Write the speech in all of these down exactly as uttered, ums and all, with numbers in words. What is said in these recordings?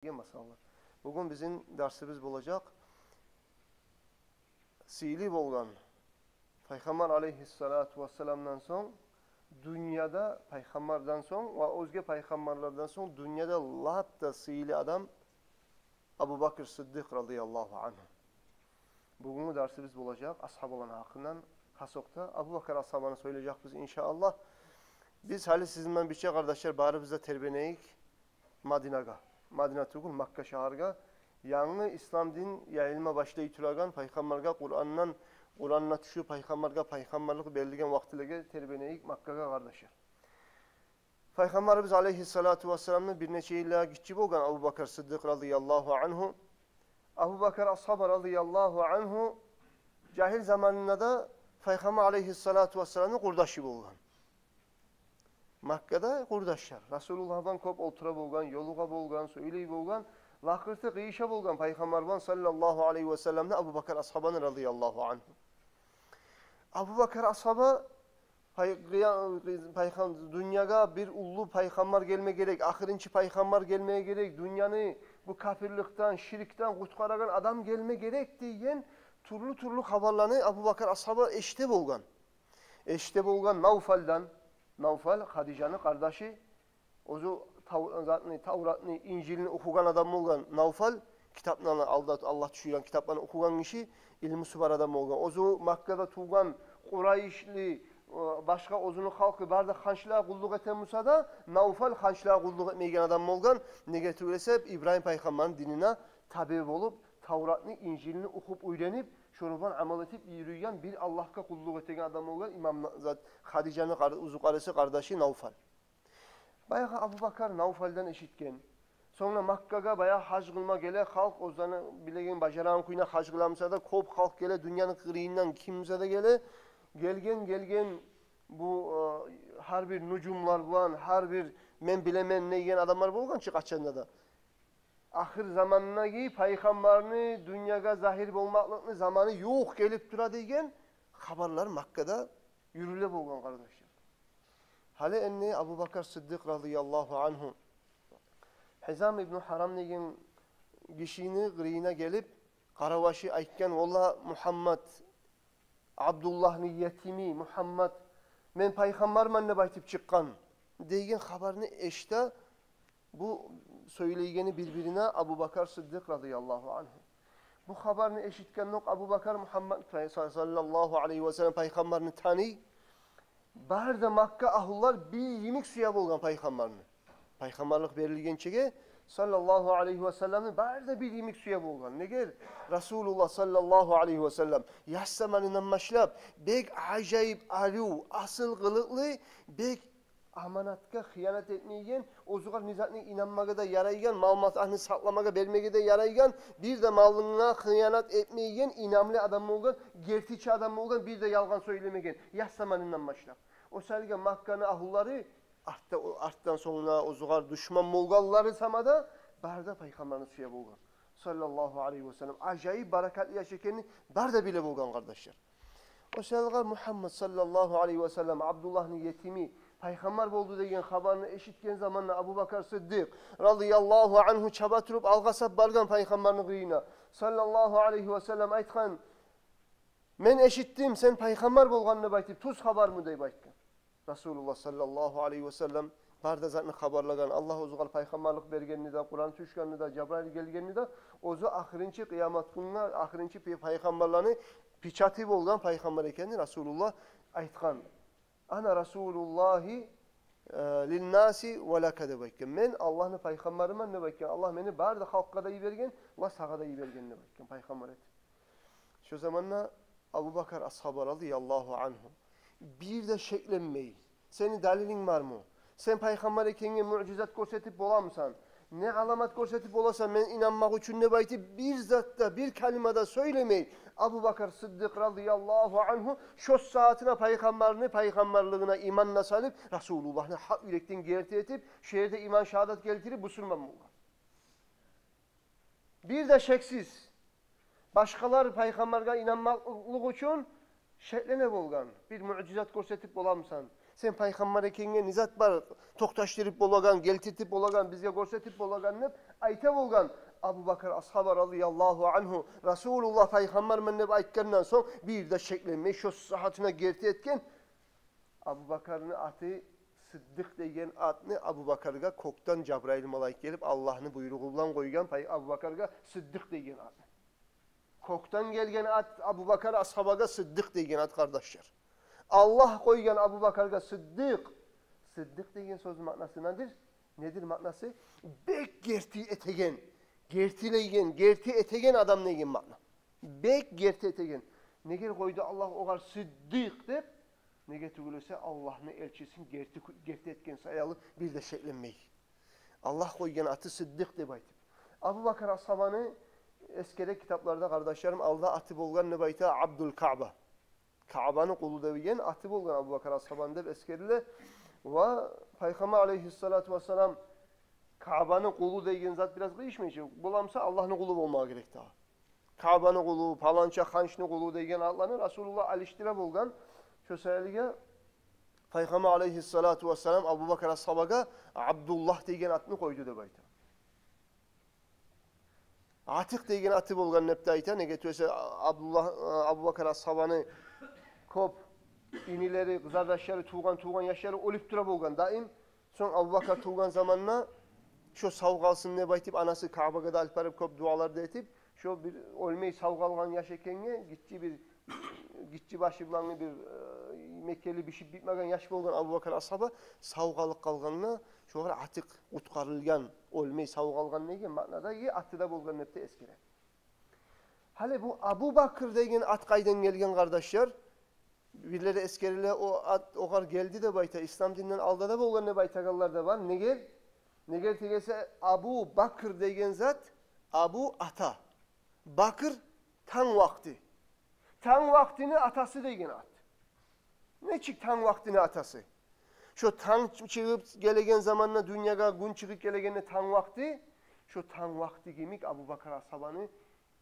деген масъалалар. Бугюн бизин дарсыбыз болажакъ сыйлы болгъан Пайхаммар алейгьиссалату вассаламдан сонг дюньяда, пайхаммардан сонг ва оьзге пайхаммарлардан сонг дюньяда лап да сыйлы адам Абу Бакр Сыддыкъ радияллагьу ангьу. Бугюнгю дарсыбыз болажакъ асгьабаланы гьакъындан, хасокъда Абу Бакр асгьабаны сёйлежекбиз, иншааллагь. Биз гьали сизин булан бирче, къардашлар, барыбыз да тербенейик Мадинагъа. Мадина тюгюл, Макка шагьаргъа. Янгы ислам дин яйылма башлай турагъан, пайхаммаргъа Къурандан, Къуранны тюшюп, пайхаммаргъа пайхаммарлыкъ берилген вакътилеге тербенейик Маккагъа, къардашлар. Пайхаммарыбыз алейгьиссалату вассаламдан бир нече йылгъа гиччи болгъан Абу Бакр Сыддыкъ радияллагьу ангьу. Абу Бакр асгьаба радияллагьу ангьу жагьил заманында да Пайхаммар алейгьиссалату вассаламны къурдашы болгъан. Маккада къурдашлар. Расулуллагь булан кёп олтура болгъан, ёлугъа болгъан, сёйлей болгъан, лакъырты, къыйыша болгъан Пайхаммар булан саллаллагьу алейгьи ва салламны Абу Бакр асгьабаны радияллагьу ангьу. Абу Бакр асгьаба пай-, къыя-, пайхам-, дюньягъа бир уллу пайхаммар гелме герек, ахырынчы пайхаммар гелме герек, дюньяны бу капирликден, ширкден къутгъарагъан адам гелме герек деген тюрлю-тюрлю хабарланы Абу Бакр асгьаба эшите болгъан. Эшите болгъан Навфалдан, Навфал Хадижаны къардашы, оьзю Тав-, затны, Тавратны, Инжилни охугъан адам болгъан Навфал, китапланы, Аллагь, Аллагь тюшюрген китапланы охугъан гиши, илмусу бар адам болгъан. Оьзю Маккада тувгъан, къурайшли, э, башгъа оьзюню халкъы бары да ханчлагъа къуллукъ этеген буса да, Навфал ханчлагъа къуллукъ этмейген адам болгъан. Неге тюгюл эсе, Ибрагьим пайхаммарны динине табе болуп, Тавратны, Инжилни охуп, уьйренип, шону булан амал этип юрюйген, бир Аллагьгъа къуллукъ этеген адам болгъан имам На-, зат, Хадижаны къар-, оьзю къардашы, къардашы Навфал. Баягъы Абу Бакр Навфалдан эшитген. Сонг да Маккагъа баягъы гьаж къылма геле халкъ, оьзлени билеген, бажарагъан кюйде гьаж къыла буса да, кёп халкъ геле, дюньяны къырыйындан ким буса да геле. Гелген, гелген бу, э, гьар бир нужумлар булан, гьар бир мен билемен деген адамлар болгъан чы къачан да. Ахыр замандагъы пайхаммарны дюньягъа загьир болмакълыкъны заманы ювукъ гелип тура деген хабарлар Маккада юрюле болгъан, къардашлар. Гьали энни Абу Бакр Сыддыкъ радияллагьу ангьу Гьизам ибну Гьарам деген гишини къырыйына гелип, къарабашы айтгъан: «Валлагь, Мугьаммад, Абдуллагьны етими Мугьаммад, мен пайхаммарман деп айтып чыкъгъан», — деген хабарны эшите бу сёйлейгени бир-бирине Абу Бакр Сыддыкъ радияллагьу ангьу. Бу хабарны эшитгендокъ Абу Бакр Мугьаммад пай-, саллаллагьу алайгьи ва саллам пайхаммарны таный. Бары да Макка агьлулар бир йимик сюе болгъан пайхаммарны. Пайхаммарлыкъ берилгинчеге, саллаллагьу алайгьи ва салламны, бары да бир йимик сюе болгъан. Неге? Расулуллагь саллаллагьу алайгьи ва саллам яш заманындан башлап бек ажайып арив, асил къылыкълы, бек аманатгъа хыянат этмейген, оьзюгер не затны инанмагъа да ярайгъан, мал-матагьны сакъламагъа, бермеге де ярайгъан, бир де малына хыянат этмейген инамлы адам болгъан, гертичи адам болгъан, бир де ялгъан сёйлемеген яш заманындан башлап. О саялы Макканы агьлулары артда, артдан сонг оьзюгер душман болгъанлары сама да бары да пайхаммарны сюе болгъан, саллаллагьу алайгьи ва саллам. Ажайып баракатлы яш экенни бары да биле болгъан, къардашлар. О саялы Мугьаммад саллаллагьу алайгьи ва саллам, Абдуллагьны етими, пайхаммар болду деген хабарны эшитген заманда Абу Бакр Сыддыкъ радияллагьу ангьу чаба туруп алгъасап баргъан пайхаммарны къырыйына. Саллаллагьу алайгьи ва саллам айтгъан: «Мен эшитдим сен пайхаммар болгъанны», — деп айтып. «Тюз хабармы?» — деп айтгъан. Расулуллагь саллаллагьу алайгьи ва саллам бары да затны хабарлагъан. Аллагь оьзюгер пайхаммарлыкъ бергенни де, Къуран тюшгенни де, Жабрайыл гелгенни де, оьзю ахырынчы къыямат гюнге, ахырынчы пай-, пайхаммарланы печаты болгъан пайхаммар экенни Расулуллагь айтгъан. «Ана Расулуллагьи, э, линнаси ва лака», — деп айтгъан. «Мен Аллагьны пайхаммарыман», — деп айтгъан. «Аллагь мени бары да халкъгъа да йиберген ва сагъа да йиберген», — деп айтгъан пайхаммар этип. Шо заманда Абу Бакр асгьаба радияллагьу ангьу бир де шекленмей: «Сени далилинг бармы? Сен пайхаммар экенге муъжизат гёрсетип боламысан? Не аламат гёрсетип боласан мен инанмакъ учун?» — деп айтып, бир зат да, бир калима да сёйлемей, Абу Бакр Сыддыкъ радияллагьу ангьу шо сагьатына пайхаммарны пайхаммарлыгъына иман да салып, Расулуллагьны гьакъ юрекден герти этип, шо ерде иман шагьадат гелтирип, бусурман болгъан. Бир де шексиз, башгъалар пайхаммаргъа инанмакълыкъ учун шеклене болгъан. «Бир муъжизат гёрсетип боламысан? Сен пайхаммар экенге не зат бар токъташдырып болагъан, гелтиртип болагъан, бизге гёрсетип болагъан?» — деп, айта болгъан Абубакар асгьаба радияллагьу ангьу, Расулуллагь пайхаммарман деп айтгъандан сонг, бир де шекленмей, шо сагьатына герти этген. Абубакарны аты Сыддыкъ деген атны Абубакаргъа кёкден Жабрайыл малайик гелип, Аллагьны буйругъу булан къойгъан пай-, Абубакаргъа Сыддыкъ деген атны. Кёкден гелген ат Абубакар асгьабагъа Сыддыкъ деген ат, къардашлар. Аллагь къойгъан Абубакаргъа Сыддыкъ. Сыддыкъ деген сёзню маънасы недир? Недир маънасы? Бек герти этеген, гертилейген, герти этеген адам деген маъна. Бек герти этеген. Неге къойду Аллагь огъар Сыддыкъ деп? Неге тюгюл эсе Аллагьны элчисин герти, герти этген саялы, бир де шекленмей. Аллагь къойгъан аты Сыддыкъ деп айтып. Абубакар асгьабаны эсгере китапларда, къардашларым, алда аты болгъан деп айта Абдул Каъба. Каъбаны къулу деген аты болгъан Абубакар асгьабаны деп эсгериле. Ва Пайхаммар алейгьиссалату вассалам Каъбаны къулу деген зат бираз къыйышмай чы. Боламса, Аллагьны къулу болмагъа герек дагъы. Каъбаны къулу, паланча ханчны къулу деген атланы Расулуллагь алышдыра болгъан. Шо саялыгъа Пайхаммар алейгьиссалату вассалам Абубакар асгьабагъа Абдуллагь деген атны къойду деп айта. Атыкъ деген аты болгъан деп де айта. Неге тюгюл эсе Абдуллагь, Абубакар асгьабаны кёп инилери, къызардашлары, тувгъан, тувгъан яшлары оьлюп тура болгъан даим. Сонг Абубакар тувгъан заманда шо сав къалсын деп айтып, анасы Каъбагъа да алып барып, кёп дуалар да этип, шо бир оьлмей сав къалгъан яш экенге, гиччи бир, гиччи башы булангы бир, э, мекенли бишип битмеген яш болгъан Абубакар асгьаба сав къалып къалгъангъа, шогъар Атыкъ, къутгъарылгъан, оьлмей сав къалгъан деген маънада, э, аты да болгъан деп де эсгере. Гьали бу Абубакр деген ат къайдан гелген, къардашлар? Бирлери эсгериле, о ат огъар гелди деп айта, ислам динден алда да болгъан деп айтагъанлар да бар. Неге? Неге тюгюл эсе Абу Бакр деген зат, Абу — ата, Бакр — танг вакъти. Танг вакътини атасы деген ат. Нечик танг вакътини атасы? Шо танг чыгъып гелеген заманда, дюньягъа гюн чыгъып гелегенде танг вакъти, шо танг вакъти йимик Абубакар асгьабаны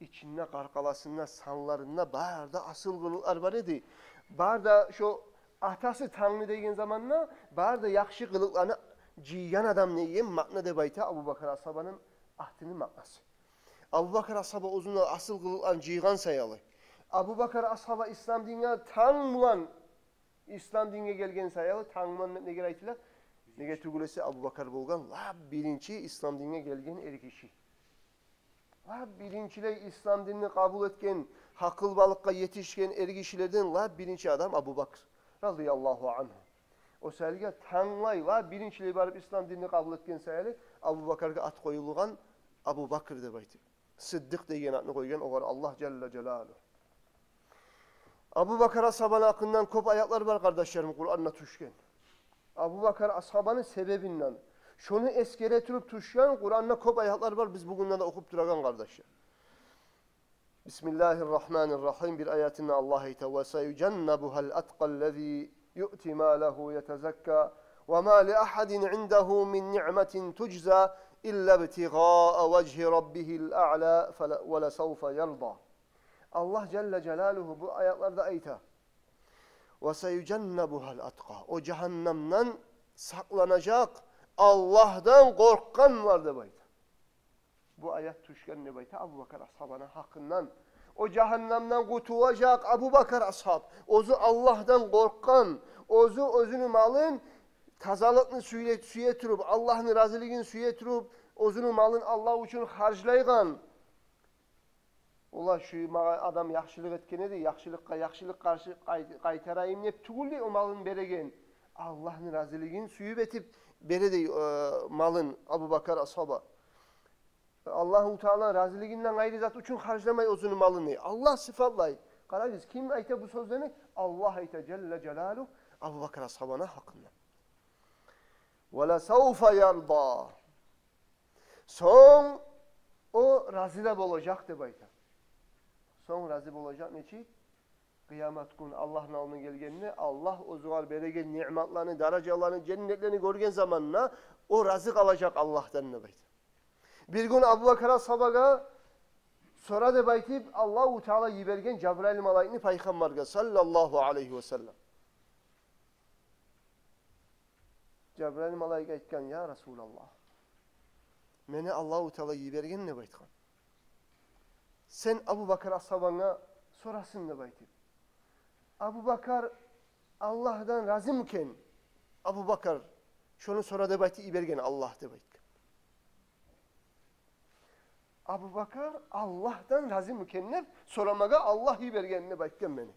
ичинде, къаркъарасында, санларында бары да асил къылыкълар бар эди. Бары да шо атасы тангны деген заманда бары да яхшы къылыкъланы жыйгъан адам деген маъна деп айта Абубакар асгьабаны атыны маънасы. Абубакар асгьаба оьзюнде асил къылыкъланы жыйгъан саялы. Абубакар асгьаба ислам динге танг булан, ислам динге гелген саялы, танг булан деп неге айтыла? Неге тюгюл эсе Абубакар болгъан лап биринчи ислам динге гелген эркиши. Лап биринчилей ислам динни къабул этген, гьакъылбалыкъгъа етишген эркишилерден лап биринчи адам Абубакр радияллагьу ангьу. О саялыгъа танглай лап биринчилей барып ислам динни къабул этген саялы Абубакаргъа ат къоюлгъан, Абубакр деп айтып. Сыддыкъ деген атны къойгъан огъар Аллагь жалла жалалугьу. Абубакар асгьабаны гьакъындан кёп аятлар бар, къардашларым, Къуранда тюшген. Абубакар асгьабаны себебинден, шону эсгере туруп тюшген Къуранда кёп аятлар бар, биз бугюн де охуп турагъан, къардашлар. Бисмиллагьир рагьманир рагьим. Бир аятында Аллагь айта: «Ва саюжаннабугьал атқаллази юъти малагьу ятазакка, ва ма ли агьадин индагьу мин ниъматин тужза илла ибтигъаа важгьи раббигьил аъла, фала-, ва ласавфа ярда». Аллагь жалла жалалугьу бу аятларда айта: «Ва саюжаннабугьал атқа». О жагьаннамдан сакъланажакъ Аллагьдан къоркъгъанлар деп айта. Бу аят тюшген деп айта Абубакар асгьабаны гьакъындан. О жагьаннамдан къутулажакъ Абубакар асгьаб, оьзю Аллагьдан къоркъгъан, оьзю оьзюню малын, тазалыкъны сюе, сюе туруп, Аллагьны разилигин сюе туруп, оьзюню малын Аллагь учун харжлайгъан. Олар шу магъа адам яхшылыкъ этген эди, яхшылыкъгъа яхшылыкъ къаршы къай-, къайтарайым деп тюгюл де о малын береген. Аллагьны разилигин сююп этип бере дей, э, малын Абубакар асгьаба. Аллагьу Тааланы разилигинден къайры зат учун харжламай оьзюню малын. Аллагь сыфатлай. Къарагъыз, ким айта бу сёзлени? Аллагь айта жалла жалалугьу Абубакар асгьабаны гьакъында. «Ва ласавфа ярда». Сонг о рази де болажакъ деп айта. Сонг рази болажакъ нечик? Къыямат гюн Аллагьны алдына гелгенде, Аллагь оьзюгер береген ниъматланы, даражаланы, женнетлени гёрген заманда о рази къалажакъ Аллагьдан деп айта. Бир гюн Абубакар асгьабагъа сора деп айтып, Аллагьу Таала йиберген Жабрайыл малайикни Пайхаммаргъа, саллаллагьу алайгьи ва саллам. Жабрайыл малайик айтгъан: «Я Расулаллагь, Мени Аллагьу Таала йиберген деп айтгъан. Сен Абубакар асгьабанга сорасын деп айтып. Абубакар Аллагьдан разимикен? Абубакар, шону сора деп айтып йиберген Аллагь деп айтгъан. Абубакар Аллагьдан разимикен деп сорамагъа Аллагь йиберген деп айтгъан мени.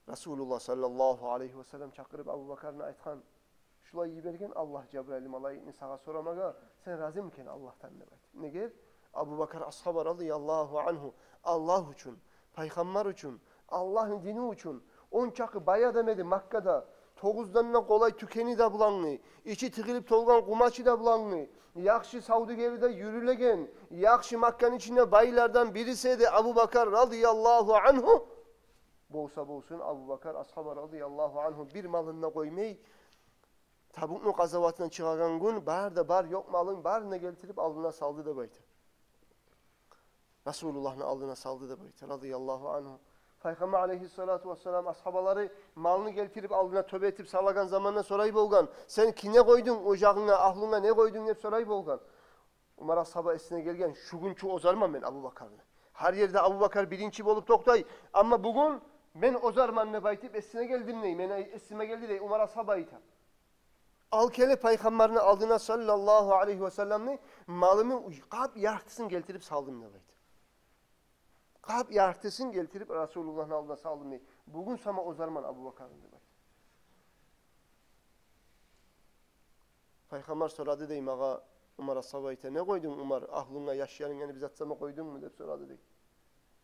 Расулуллагь саллаллагьу алайгьи васаллам чакъырып Абубакарны, айтгъан: «Шулай йиберген Аллагь Жабрайыл малайикни сагъа сорамагъа, сен разимикен Аллагьдан?» — деп айтып. Неге? Абубакар асгьаба радияллагьу ангьу Аллагь учун, пайхаммар учун, Аллагьны дини учун, ончакъы бай адам эди Маккада, тогъуздан да къолай тюкени де булангъы, ичи тыгъылып толгъан къумачы да булангъы, яхшы савдюгери де юрюлеген, яхшы Макканы ичинде байлардан бириси эди Абубакар радияллагьу ангьу. Болса болсун, Абубакар асгьаба радияллагьу ангьу бир малын да къоймай, Табукну къазаватына чыгъагъан гюн бары да бар ёкъ малын барын да гелтирип алдына салды деп айта. Расулуллагьны алдына салды деп айта, радияллагьу ангьу. Пайхаммар алайгьиссалату вассалам асгьабалары малны гелтирип алдына тёбе этип салагъан заманда сорай болгъан: «Сен кимге къойдунг, ожагъынга, агьлюнге не къойдунг?» — деп сорай болгъан. Умар асгьаба эсине гелген: «Шу гюн чю озарман мен Абубакарны. Гьар ерде Абубакар биринчи болуп токътай, амма бугюн мен озарман», — деп айтып эсине гелдим дей. Мен ай-, эсиме гелди дей, Умар асгьаба айта. Ал гелип пайхаммарны алдына, саллаллагьу алайгьи васалламны, малымны къап яртысын гелтирип салдым деп айта. Къап яртысын гелтирип Расулуллагьны алдына салдым дей. Бугюн сама озарман Абубакарны деп айта. Пайхаммар сорады дей магъа, Умар асгьаба айта: «Не къойдунг, Умар, агьлюнге, яшларынга бир зат сама къойдунгму?» — деп сорады дей.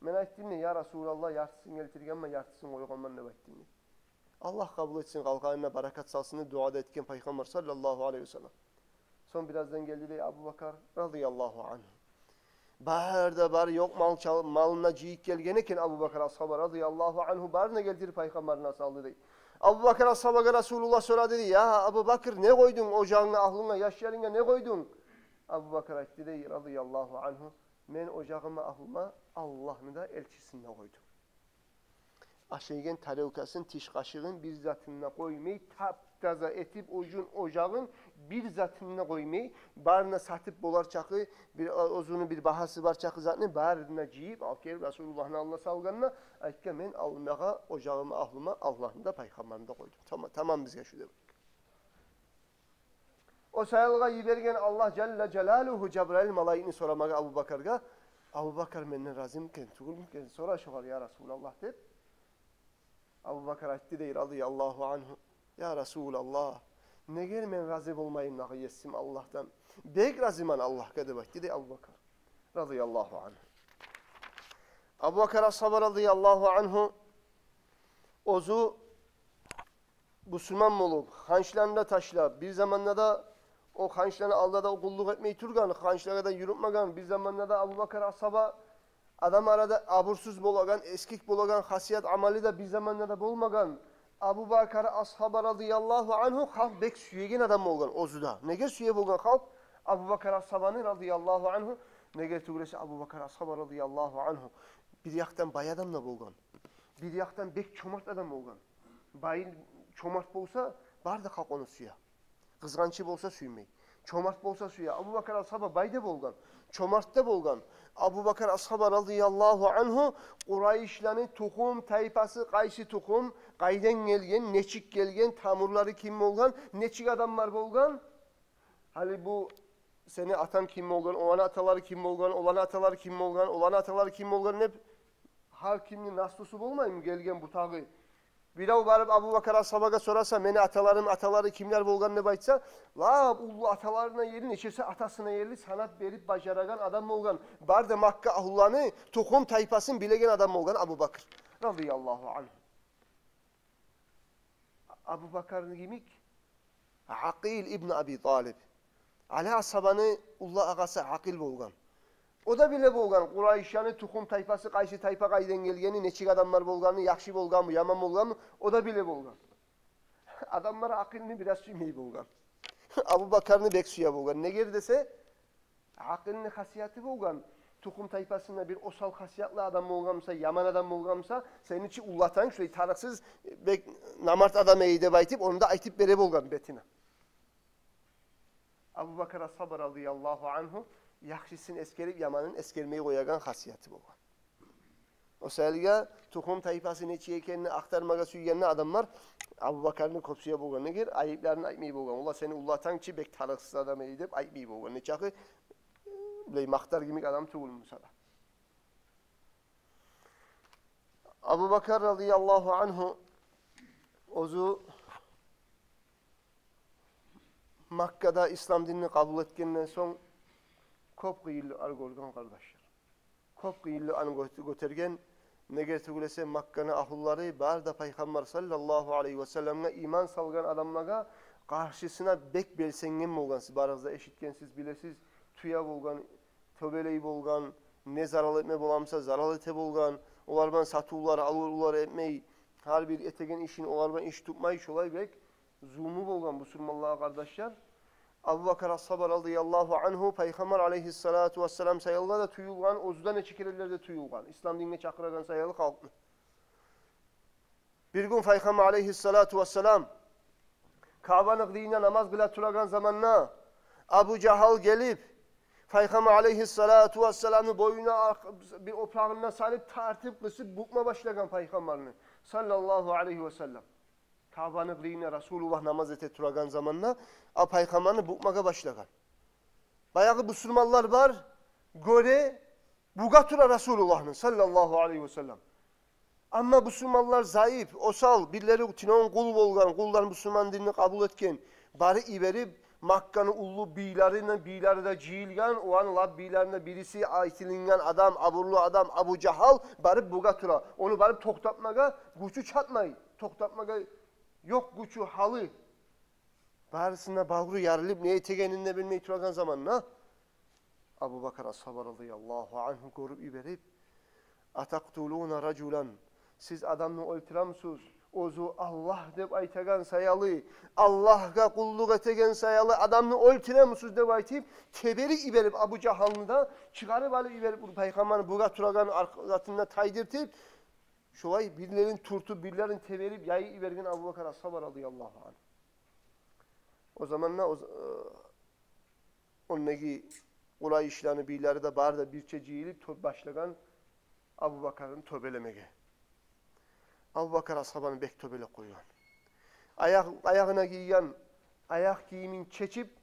Мен айтдым дей: «Я Расулаллагь, яртысын гелтиргенмен, яртысын къойгъанман», — деп айтдым дей. Аллагь къабул этсин, къалгъанына баракат салсын деп дуа да этген пайхаммар, саллаллагьу алайгьи васаллам. Сонг бираздан гелди дей Абубакар, радияллагьу ангьу. Бары да бар ёкъ мал чал-, малын да жыйып гелген экен Абубакар асгьаба, радияллагьу ангьу, барын да гелтирип пайхаммарына салды дей. Абубакар асгьабагъа Расулуллагь сорады дей: «Я Абубакр, не къойдунг ожагъынга, агьлюнге, яшларынга не къойдунг?» Абубакар айтды дей, радияллагьу ангьу: «Мен ожагъыма, агьлюме Аллагьны да, элчисин де къойдум». Ашайгъан тарелкасын, тиш къашыгъын, бир затын да къоймай, тап-таза этип, ожун, ожагъын, бир затын да къоймай, барын да сатып болар чакъы, бир, оьзюню бир багьасы бар чакъы затны барын да жыйып алып гелип Расулуллагьны алдына салгъанда, айтгъан: «Мен ал-, магъа, ожагъыма, агьлюме Аллагьны да, пайхаммарны да къойдум. Тама-, тамам бизге шу», — деп. О саялгъа йиберген Аллагь жалла жалалугьу Жабрайыл малайикни сорамагъа Абубакаргъа: «Абубакар менден разимикен, тюгюлмюкен? Сора шогъар, я Расулаллагь», — деп. Абубакар айтды дей, радияллагьу ангьу: «Я Расулаллагь, неге мен рази болмайым дагъы Есим Аллагьдан? Бек разиман Аллагьгъа», — деп айтды дей Абубакар, радияллагьу ангьу. Абубакар асгьаба, радияллагьу ангьу, оьзю бусурман болуп, ханчланы да ташлап, бир заманда да о ханчланы алдында да къуллукъ этмей тургъан, ханчлагъа да юрютмеген, бир заманда да Абубакар асгьаба адам арада абурсуз болагъан, эсгик болагъан хасият, амалы да бир заманда да болмагъан. Абубакар асгьаба, радияллагьу ангьу, халкъ бек сюеген адам болгъан оьзю де. Неге сюе болгъан халкъ Абубакар асгьабаны, радияллагьу ангьу? Неге тюгюл эсе Абубакар асгьаба, радияллагьу ангьу, бир якъдан бай адам да болгъан, бир якъдан бек чомарт адам болгъан. Бай, чомарт болса, бары да халкъ ону сюе. Къызгъанчы болса, сюймей. Чомарт болса, сюе. Абубакар асгьаба бай да болгъан, чомарт да болгъан. Абубакар асгьаба, радияллагьу ангьу, Къурайшланы тухум-тайпасы, къайсы тухум, къайдан гелген, нечик гелген, тамурлары ким болгъан, нечик адамлар болгъан? Гьали бу сени атанг ким болгъан, оланы аталары ким болгъан, оланы аталары ким болгъан, оланы аталары ким болгъан деп, гьар кимни наслусу болмаймы гелген бутагъы? Бирев барып Абубакар асгьабагъа сораса, мени аталарым, аталары кимлер болгъан деп айтса, лап уллу аталарына ерли, нечесе атасына ерли санап берип бажарагъан адам болгъан. Бары да Макка агьлуланы тухум-тайпасын билеген адам болгъан Абубакр, радияллагьу ангьу. Абубакарны йимик Акъил ибн Аби Талиб, Али асгьабаны уллу агъасы Акъил болгъан. О да биле болгъан Къурайшланы тухум-тайпасы, къайсы тайпа къайдан гелгени, нечик адамлар болгъаны, яхшы болгъанмы, яман болгъанмы, о да биле болгъан. Адамлар Акъилни бираз сюймей болгъан. Абубакарны бек сюе болгъан. Неге десе, Акъилни хасияты болгъан, тухум-тайпасында бир осал хасиятлы адам болгъан буса, яман адам болгъан буса, сени чи уллатанг шулай тарыкъсыз, бек намарт адам эди деп айтып, ону да айтып бере болгъан бетине. Абубакар асгьаба радияллагьу ангьу яхшысын эсгерип, яманын эсгермей къоягъан хасияты болгъан. О саялы да тухум-тайпасы нечик экенин ахтармагъа сюйген адамлар Абубакарны кёп сюе болгъан. Неге? Айыпларын айтмай болгъан. Олар сени уллатагъан чы бек тарыкъсыз адам эди деп айтмай болгъан. Нечакъы, э, булай макътар йимик адам тюгюл буса да. Абубакар радияллагьу ангьу оьзю Маккада ислам динни къабул этгенден сонг кёп къыйынлыкълар гёрген, къардашлар. Кёп къыйынлыкъланы гё-, гётерген. Неге тюгюл эсе, Макканы агьлулары бары да Пайхаммар саллаллагьу алайгьи васалламгъа иман салгъан адамлагъа къаршысына бек белсенген болгъан. Сиз барыгъыз да эшитгенсиз, билесиз. Тюе болгъан, тёбелей болгъан, не зарал этме боламыса, зарал эте болгъан. Олар булан сатывлар, алывлар этмей, гьар бир этеген ишин олар булан иш тутмай, шолай бек зулму болгъан бусурманлагъа, къардашлар. Абубакар асгьаба радияллагьу ангьу Пайхаммар алайгьиссалату вассалам саялы да тюйюлген, оьзю де нече керенлер де тюйюлген, ислам динге чакъырагъан саялы халкъны. Бир гюн Пайхаммар алайгьиссалату вассалам Каабаны къырыйында намаз къыла турагъан заманда Абу Жагьал гелип, Пайхаммар алайгьиссалату вассаламны бойнуна аркъ-, бир опурагъындан салып, тартып, къысып, букъма башлагъан Пайхаммарны саллаллагьу алайгьи васаллам. Каабаны къырыйында Расулуллагь намаз эте турагъан заманда, а, Пайхаммарны букъмагъа башлагъан. Баягъы бусурманлар бар, гёре, бугъа тура Расулуллагьны саллаллагьу алайгьи васаллам. Амма бусурманлар зайып, осал, бирлери тюнегюн къул болгъан, къулдан бусурман динни къабул этген, барып йиберип, Макканы уллу бийлерини бийлери де жыйылгъан, оланы лап бийлеринден бириси айтылынгъан адам, абурлу адам Абу Жагьал барып бугъа тура. Ону барып токътатмагъа гючю чатмай, токътатмагъа ёкъ гючю, гьалы. Барысына багъру ярылып, не этегенин де билмей турагъан заманда Абубакар асгьаба радияллагьу ангьу гёрюп йиберип: «Атакътулуна ражулан, сиз адамны оьлтюремисиз, оьзю Аллагь деп айтагъан саялы, Аллагьгъа къуллукъ этеген саялы адамны оьлтюремисиз?» деп айтып, теберип йиберип Абу Жагьалны да, чыгъарып алып йиберип, бу Пайхаммарны бугъа турагъан аркъ-, затындан тайдыртып, шолай бирлерин тюртюп, бирлерин теберип, яйып йиберген Абубакар асгьаба радияллагьу ангьу. О заманда о, э, ондагъы къурайшланы бийлери де бары да бирче жыйылып, тё-, башлагъан Абубакарны тёбелемеге. Абубакар асгьабаны бек тёбелеп къойгъан. Аякъ-, аягъына гийген аякъ гийимин чечип,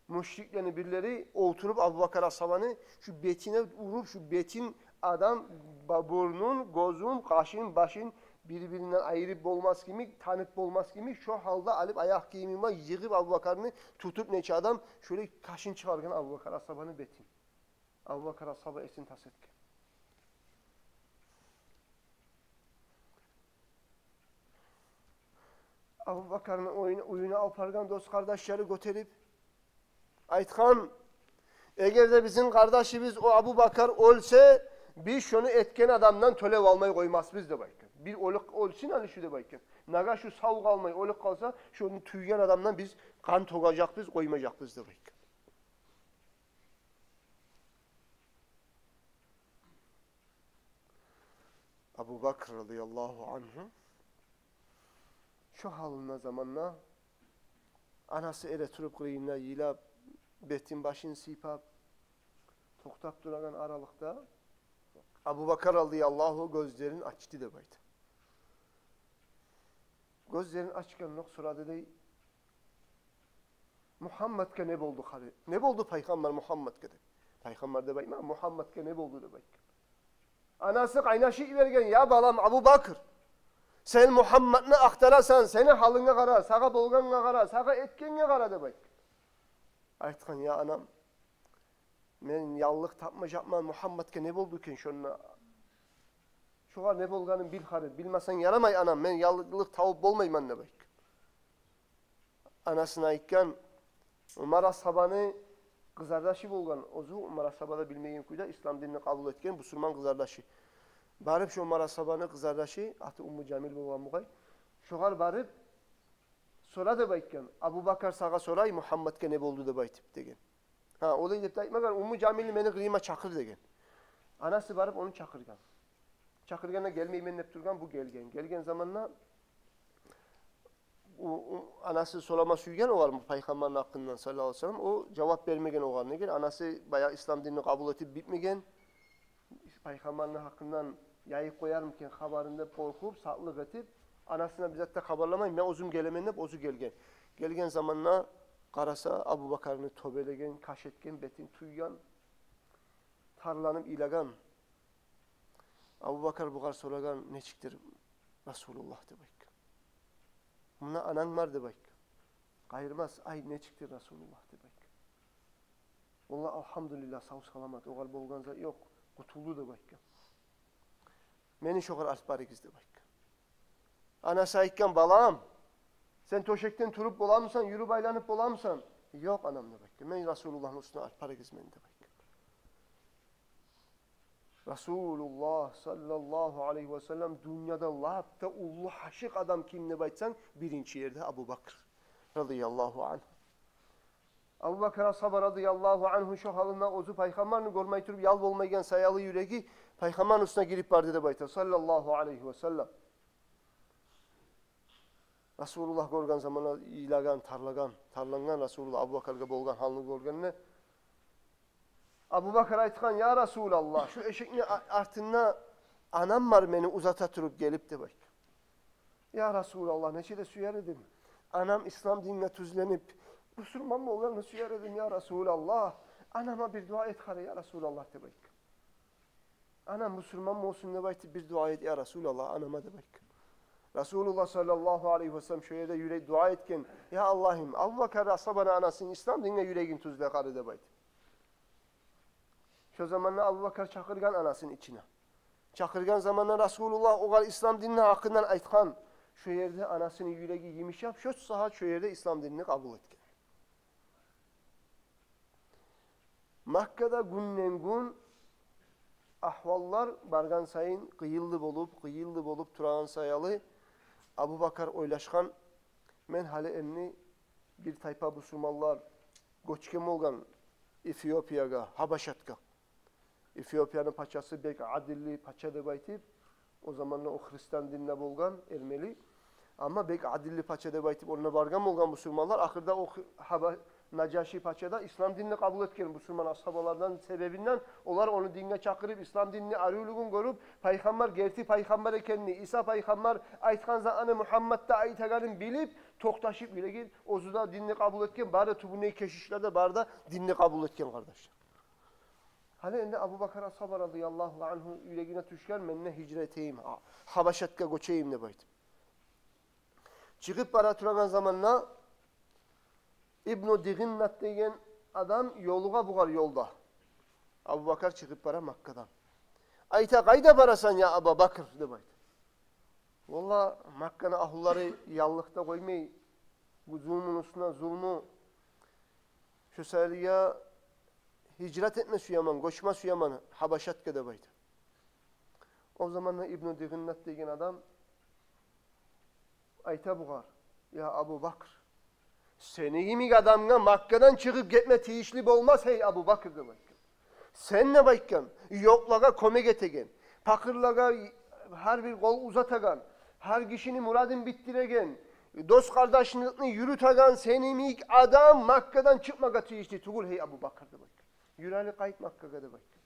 мушриклени бирлери олтуруп Абубакар асгьабаны, шу бетине уруп, шу бетин, адам ба-, бурнун, гёзюн, къашын, башын бир-биринден айырып болмас кимик, танып болмас кимик, шо гьалда алып, аякъ гийими булан йыгъып, Абубакарны тутуп, нече адам, шолай къашын чыгъаргъан Абубакар асгьабаны бетин. Абубакар асгьаба эсин тас этген. Абубакарны уьюне, уьюне алып баргъан дос-къардашлары гётерип, айтгъан: «Эгер де бизин къардашыбыз о Абубакар оьлсе, биз шону этген адамдан тёлеп алмай къоймасбыз», — деп айтгъан. «Бир оьлюп оьлсюн гьали шу», — деп айтгъан. «Нагагь шу сав къалмай, оьлюп къалса, шону тюйген адамдан биз къан тёгежекбиз, къоймажакъбыз», — деп айтгъан. Абубакр радияллагьу ангьу шо гьалында заманда анасы эретуруп къырыйында йылап, бетин-башын сыйпап, токътап турагъан аралыкъда Абубакр радияллагьу гёзлерин ачды деп айта. Гёзлерин ачгъандокъ сорады дей: «Мугьаммадгъа не болду хари? Не болду Пайхаммар Мугьаммадгъа?» — деп. «Пайхаммар деп айтма, Мугьаммадгъа не болду?» — деп айтгъан. Анасы къайнашып йиберген: «Я балам Абубакр, сен Мугьаммадны ахтарасан, сени гьалынга къара, сагъа болгъангъа къара, сагъа этгенге къара», — деп айтгъан. Айтгъан: «Я анам, мен яллыкъ тапмажакъман, Мугьаммадгъа не болду экен шонда? Шогъар не болгъанын бил хари, билмесенг ярамай, анам, мен яллыкъ табып болмайман», — деп айтгъан. Анасына айтгъан: Умар асгьабаны къызардашы болгъан, оьзю Умар асгьаба да билмеген кюйде ислам динни къабул этген бусурман къызардашы. Барып шо Умар асгьабаны къызардашы, аты Умму Жамил болгъан бугъай, шогъар барып сора деп айтгъан. «Абубакр сагъа сорай, Мугьаммадгъа не болду деп айтып», — деген. «Гьа, олай деп де айтмагъан, Умму Жамилни мени къырыйыма чакъыр», — деген. Анасы барып ону чакъыргъан. Чакъыргъанда гелмеймен деп тургъан, бу гелген. Гелген заманда О, о, анасы сорама сюйген огъар пайхаммарны гьакъындан, саллаллагьу алайгьи ва саллам. О жавап бермеген огъар. Неге? Анасы баягъы ислам динни къабул этип битмеген. Пайхаммарны гьакъындан яйып къоярмы экен хабарын деп къоркъуп, сакълыкъ этип, анасына бир зат да хабарламай, мен оьзюм гелемен деп, оьзю гелген. Гелген заманда къараса, Абубакарны тёбелеген, каш этген, бетин тюйген, тарланып йылагъан. Абубакар бугъар сорагъан: «Нечикдир Расулуллагь?» — деп айтгъан. «Муна ананг бар», — деп айтгъан. Къайырмас: «Ай, нечикдир Расулуллагь?» — деп айтгъан. «Валлагь, алгьамдулиллагь, сав-саламат, огъар болгъан зат ёкъ, къутулду», — деп айтгъан. «Мени шогъар алып барыгъыз», — деп айтгъан. Анасы айтгъан: «Балам, сен тёшекден туруп боламысан, юрюп айланып боламысан?» «Ёкъ, анам», — деп айтгъан. «Мен Расулуллагьны уьстюне алып барыгъыз мени», — деп айтгъан. Расулуллагь, саллаллагьу алайгьи ва саллам, дюньяда лап да уллу гьашыкъ адам ким деп айтсанг, биринчи ерде Абубакр, радияллагьу ангьу. Абубакр асгьаба, радияллагьу ангьу, шо гьалында оьзю пайхаммарны гёрмей туруп ял болмайгъан саялы, юреги пайхаммарны уьстюне гирип барды деп айта, саллаллагьу алайгьи ва саллам. Расулуллагь гёрген заманда йылагъан, тарлагъан, тарлангъан Расулуллагь Абубакаргъа болгъан гьалны гёргенде, Абубакар айтгъан: «Я Расулаллагь, шу эшекни а-, артында анам бар мени узата туруп гелип», — деп айтгъан. «Я Расулаллагь, нече де сюер эдим. Анам ислам динге тюзленип, бусурман болгъанны сюер эдим, я Расулаллагь. Анама бир дуа эт гьали, я Расулаллагь», — деп айтгъан. «Анам бусурман болсун деп айтып, бир дуа эт, я Расулаллагь, анама», — деп айтгъан. Расулуллагь, саллаллагьу алайгьи ва саллам, шо ерде юрей дуа этген: «Я Аллагьым, Абубакар асгьабаны анасыны ислам динге юрегин тюзле гьали», — деп айтып. Шо заманда Абубакар чакъыргъан анасын ичине. Чакъыргъан заманда Расулуллагь огъар ислам динни гьакъындан айтгъан. Шо ерде анасыны юреги йымышап, шо сагьат шо ерде ислам динни къабул этген. Маккада гюнден-гюн агьваллар баргъан сайын къыйынлы болуп, къыйынлы болуп турагъан саялы, Абубакар ойлашгъан: «Мен гьали энни бир тайпа бусурманлар гёчген болгъан Эфиопиягъа, Гьабашатгъа. Эфиопияны пачасы бек адилли пача деп айтып, о заманда о христиан динде болгъан, эрмели. Амма бек адилли пача деп айтып, онда баргъан болгъан бусурманлар. Ахырда о хи-, Гьаба-, Нажаши пача да ислам динни къабул этген бусурман асгьабалардан себебинден. Олар ону динге чакъырып, ислам динни арывлугъун гёрюп, пайхаммар герти пайхаммар экенни, Иса пайхаммар айтгъан затны Мугьаммат да айтагъанын билип, токъташып юрегин, оьзю де динни къабул этген, бары тюбюндеги кешишлер де, бары да динни къабул этген, къардашлар». Гьали энди Абубакар асгьаба, радияллагьу ангьу, юрегине тюшген: «Мен де гьижра этейим, а, Гьабашатгъа гёчейим», — деп айтып. Чыгъып бара турагъан заманда Ибну Дигъиннат деген адам ёлугъа бугъар ёлда. Абубакар чыгъып бара Маккадан. Айта: «Къайда барасан, я Абубакр?» — деп айта. «Валлагь, Макканы агьлулары яллыкъда къоймай, бу зулмуну уьстюне зулму. Шо саялы я гьижрат этме сюемен, гёчме сюемен Гьабашатгъа», — деп айта. О заманда Ибну Дигъиннат деген адам айта бугъар: «Я Абубакр, сени йимик адамгъа Маккадан чыгъып гетме тийишли болмас, гьей Абубакр», — деп айтгъан. «Сен, — деп айтгъан, — ёкълагъа кёмек этеген, пакъырлагъа гьар бир къол узатагъан, гьар гишини мурадын битдиреген, дос-къардашлыкъны юрютеген сени йимик адам Маккадан чыкъмагъа тийишли тюгюл, гьей Абубакр», — деп айтгъан. «Юр гьали, къайт Маккагъа», — деп айтгъан.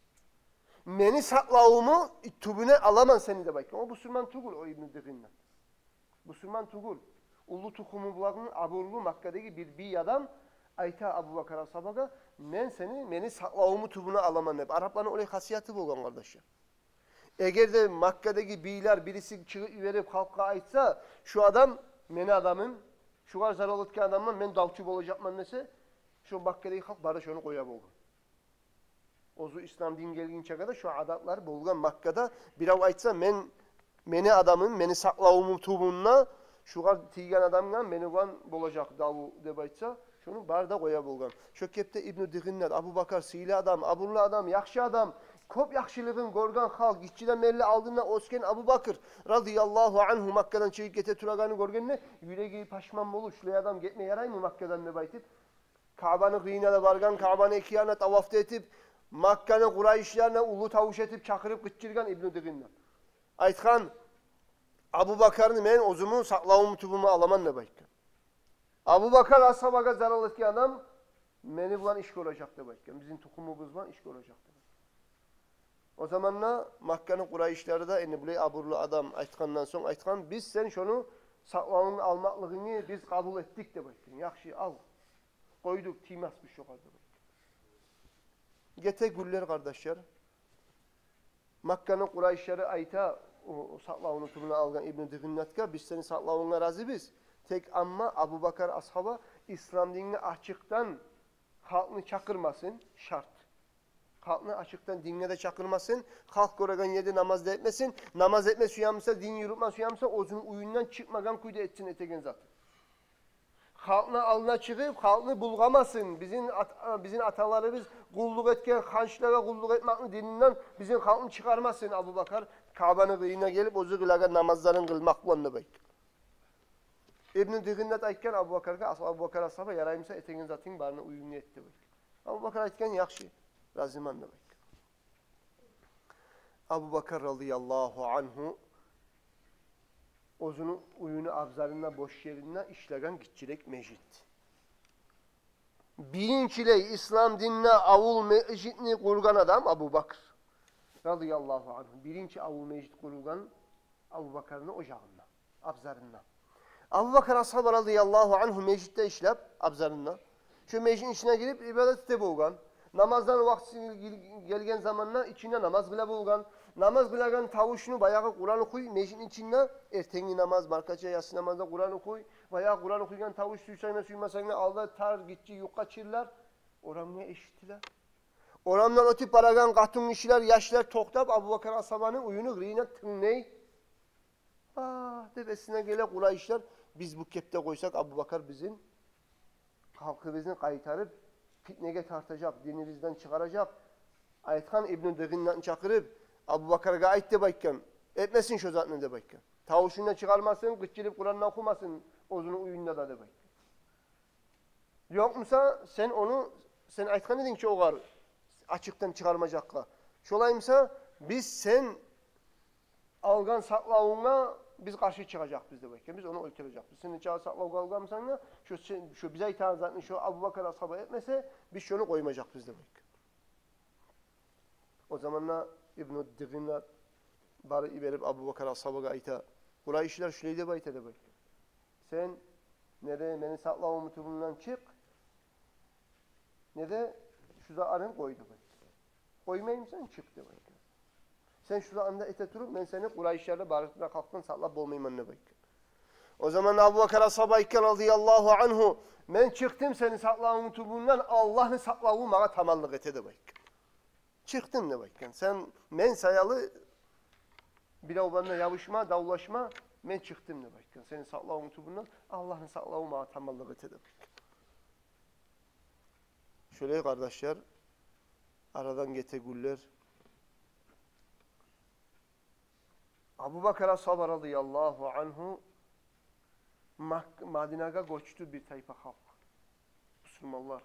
«Мени сакълавуму тюбюне аламан сени», — деп айтгъан. О бусурман тюгюл, о Ибну Дигъиннат. Бусурман тюгюл. Уллу тухуму булангъы абурлу Маккадагъы бир бий адам айта Абубакар асгьабагъа: «Мен сени, мени сакълавуму тюбюне аламан», — деп. Арапланы олай хасияты болгъан, къардашлар. Эгер де Маккадагъы бийлер бириси чыгъып йиберип халкъгъа айтса: «Шу адам мени адамым, шугъар зарал этген адамгъа мен давчу болажакъман», — десе, шо Маккадагъы халкъ бары шону къоя болгъан. Оьзю ислам дин гелгинчеге де шо адатлар болгъан Маккада. Бирев айтса: «Мен, мени адамым, мени сакълавуму тюбюнде, шугъар тийген адамгъа мени булан болажакъ даву», — деп айтса, шону бары да къоя болгъан. Шо кепде Ибну Дигъиннат, Абубакар сыйлы адам, абурлу адам, яхшы адам, кёп яхшылыгъын гёрген халкъ, гиччиден берли алдында оьсген Абубакр, радияллагьу ангьу, Маккадан чыгъып гете турагъанын гёргенде, юреги пашман болуп: «Шулай адам гетме яраймы Маккадан?» — деп айтып, Каъбаны къырыйына да баргъан, Каъбаны эки янына таваф да этип, Макканы къурайышларына уллу тавуш этип чакъырып къычыргъан Ибну Дигъиннат. Айтгъан: «Абубакарны мен оьзюмню сакълавуму тюбюне аламан», — деп айтгъан. Абубакар асгьабагъа зарал этген адам мени булан иш гёрежек деп айтгъан. Бизин тухумубуз булан иш гёрежек деп айтгъан. О заманда Макканы къурайышлары да, энни булай абурлу адам айтгъандан сонг айтгъан: «Биз сен шону сакълавунгну алмакълыгъынгны биз къабул этдик», — деп айтгъан. «Яхшы, ал. Къойдукъ, тиймесбиз шогъар», — деп айтгъан. Гете гюнлер, къардашлар, Макканы къурайышлары айта, о, о сакълавуну тюбюне алгъан Ибну Дигъиннатгъа: «Биз сени сакълавунга разибиз. Тек амма Абубакар асгьаба ислам динге ачыкъдан халкъны чакъырмасын, шарт. Халкъны ачыкъдан динге де чакъырмасын, халкъ гёреген ерде намаз да этмесин, намаз этме сюе буса, дин юрютме сюе буса, оьзюню уьюнден чыкъмагъан кюйде этсин этеген затын. Халкъны алдына чыгъып, халкъны булгъамасын. Бизин ат-, бизин аталарыбыз къуллукъ этген ханчлагъа къуллукъ этмекни дининден бизин халкъны чыгъармасын Абубакар, Каабаны къырыйына гелип, оьзю къылагъан намазларын къылмакъ булан», — деп айтгъан. Ибну Дигъиннат айтгъан Абубакаргъа: «Ас-, Абубакар асгьаба, ярай буса, этеген затынгны барын да уьюнгде эт», — деп айтгъан. Абубакар айтгъан: «Яхшы, разиман», — деп айтгъан. Абубакар радияллагьу ангьу оьзюню уьюню абзарында, бош еринде ишлеген гиччирек межит. Биринчилей ислам динде авул межитни къургъан адам Абубакр радияллагьу ангьу. Биринчи авул межит къурулгъан Абубакарны ожагъында, абзарында. Абубакар асгьаба радияллагьу ангьу межитде ишлеп, абзарында, шо межитни ичине гирип ибадат эте болгъан. Намаздан вакътиси гел-, гелген заманда ичинде намаз къыла болгъан. Намаз къылагъан тавушну баягъы Къуран охуй межитни ичинде, эртенги намаз, маркача, ясси намазда Къуран охуй. Баягъы Къуран охуйгъан тавуш, сюйсенг де, сюймесенг де, алда тар, гиччи, юкъа чырлар, орамгъа эшитиле. Орамдан оьтюп барагъан къатынгишилер, яшлар токътап, Абубакар асгьабаны уьюню къырыйына тынглай. «Агь», — деп эсине геле къурайышлар: «Биз бу кепде къойсакъ, Абубакар бизин халкъыбызны къайтарып, питнеге тартажакъ, динибизден чыгъаражакъ». Айтгъан Ибну Дигъиннатны чакъырып: «Абубакаргъа айт, — деп айтгъан, — этмесин шо затны, — деп айтгъан. — Тавушун да чыгъармасын, къычырып Къуран да охумасын оьзюню уьюнде де», — деп айтгъан. «Ёкъ буса, сен ону, сен айтгъан эдинг чи огъар, ачыкъдан чыгъармажакъгъа. Шолай буса, биз сен алгъан сакълавунга биз къаршы чыгъажакъбыз, — деп айтгъан. — Биз ону оьлтюрежекбиз. Сен нечакъы сакълавгъа алгъан бусанг да, шо сен, шо биз айтагъан затны шо Абубакар асгьаба этмесе, биз шону къоймажакъбыз», — деп айтгъан. О заманда Ибну Дигъиннат барып йиберип Абубакар асгьабагъа айта: «Къурайышлар шулай деп айта, — деп айтгъан, — сен не де мени сакълавумну тюбюнден чыкъ, не де шу затларынгны къой, — деп айтгъан. — Къоймаймысан, чыкъ, — деп айтгъан. — Сен шу затланы да эте туруп, мен сени къурайышлардан, барысындан, халкъдан сакълап болмайман», — деп айтгъан. О заманда Абубакар асгьаба айтгъан радияллагьу ангьу: «Мен чыкъдым сени сакълавунгну тюбюнден, Аллагьны сакълаву магъа таманлыкъ эте», — деп айтгъан. «Чыкъдым, — деп айтгъан, — сен, мен саялы бирев булан да ябушма, давлашма, мен чыкъдым, — деп айтгъан, — сени сакълавунгну тюбюнден, Аллагьны сакълаву магъа таманлыкъ эте», — деп айтгъан. Шолай, къардашлар, арадан гете гюнлер. Абубакар асгьаба радияллагьу ангьу Мак-, Мадинагъа гёчдю бир тайпа халкъ, бусурманлар.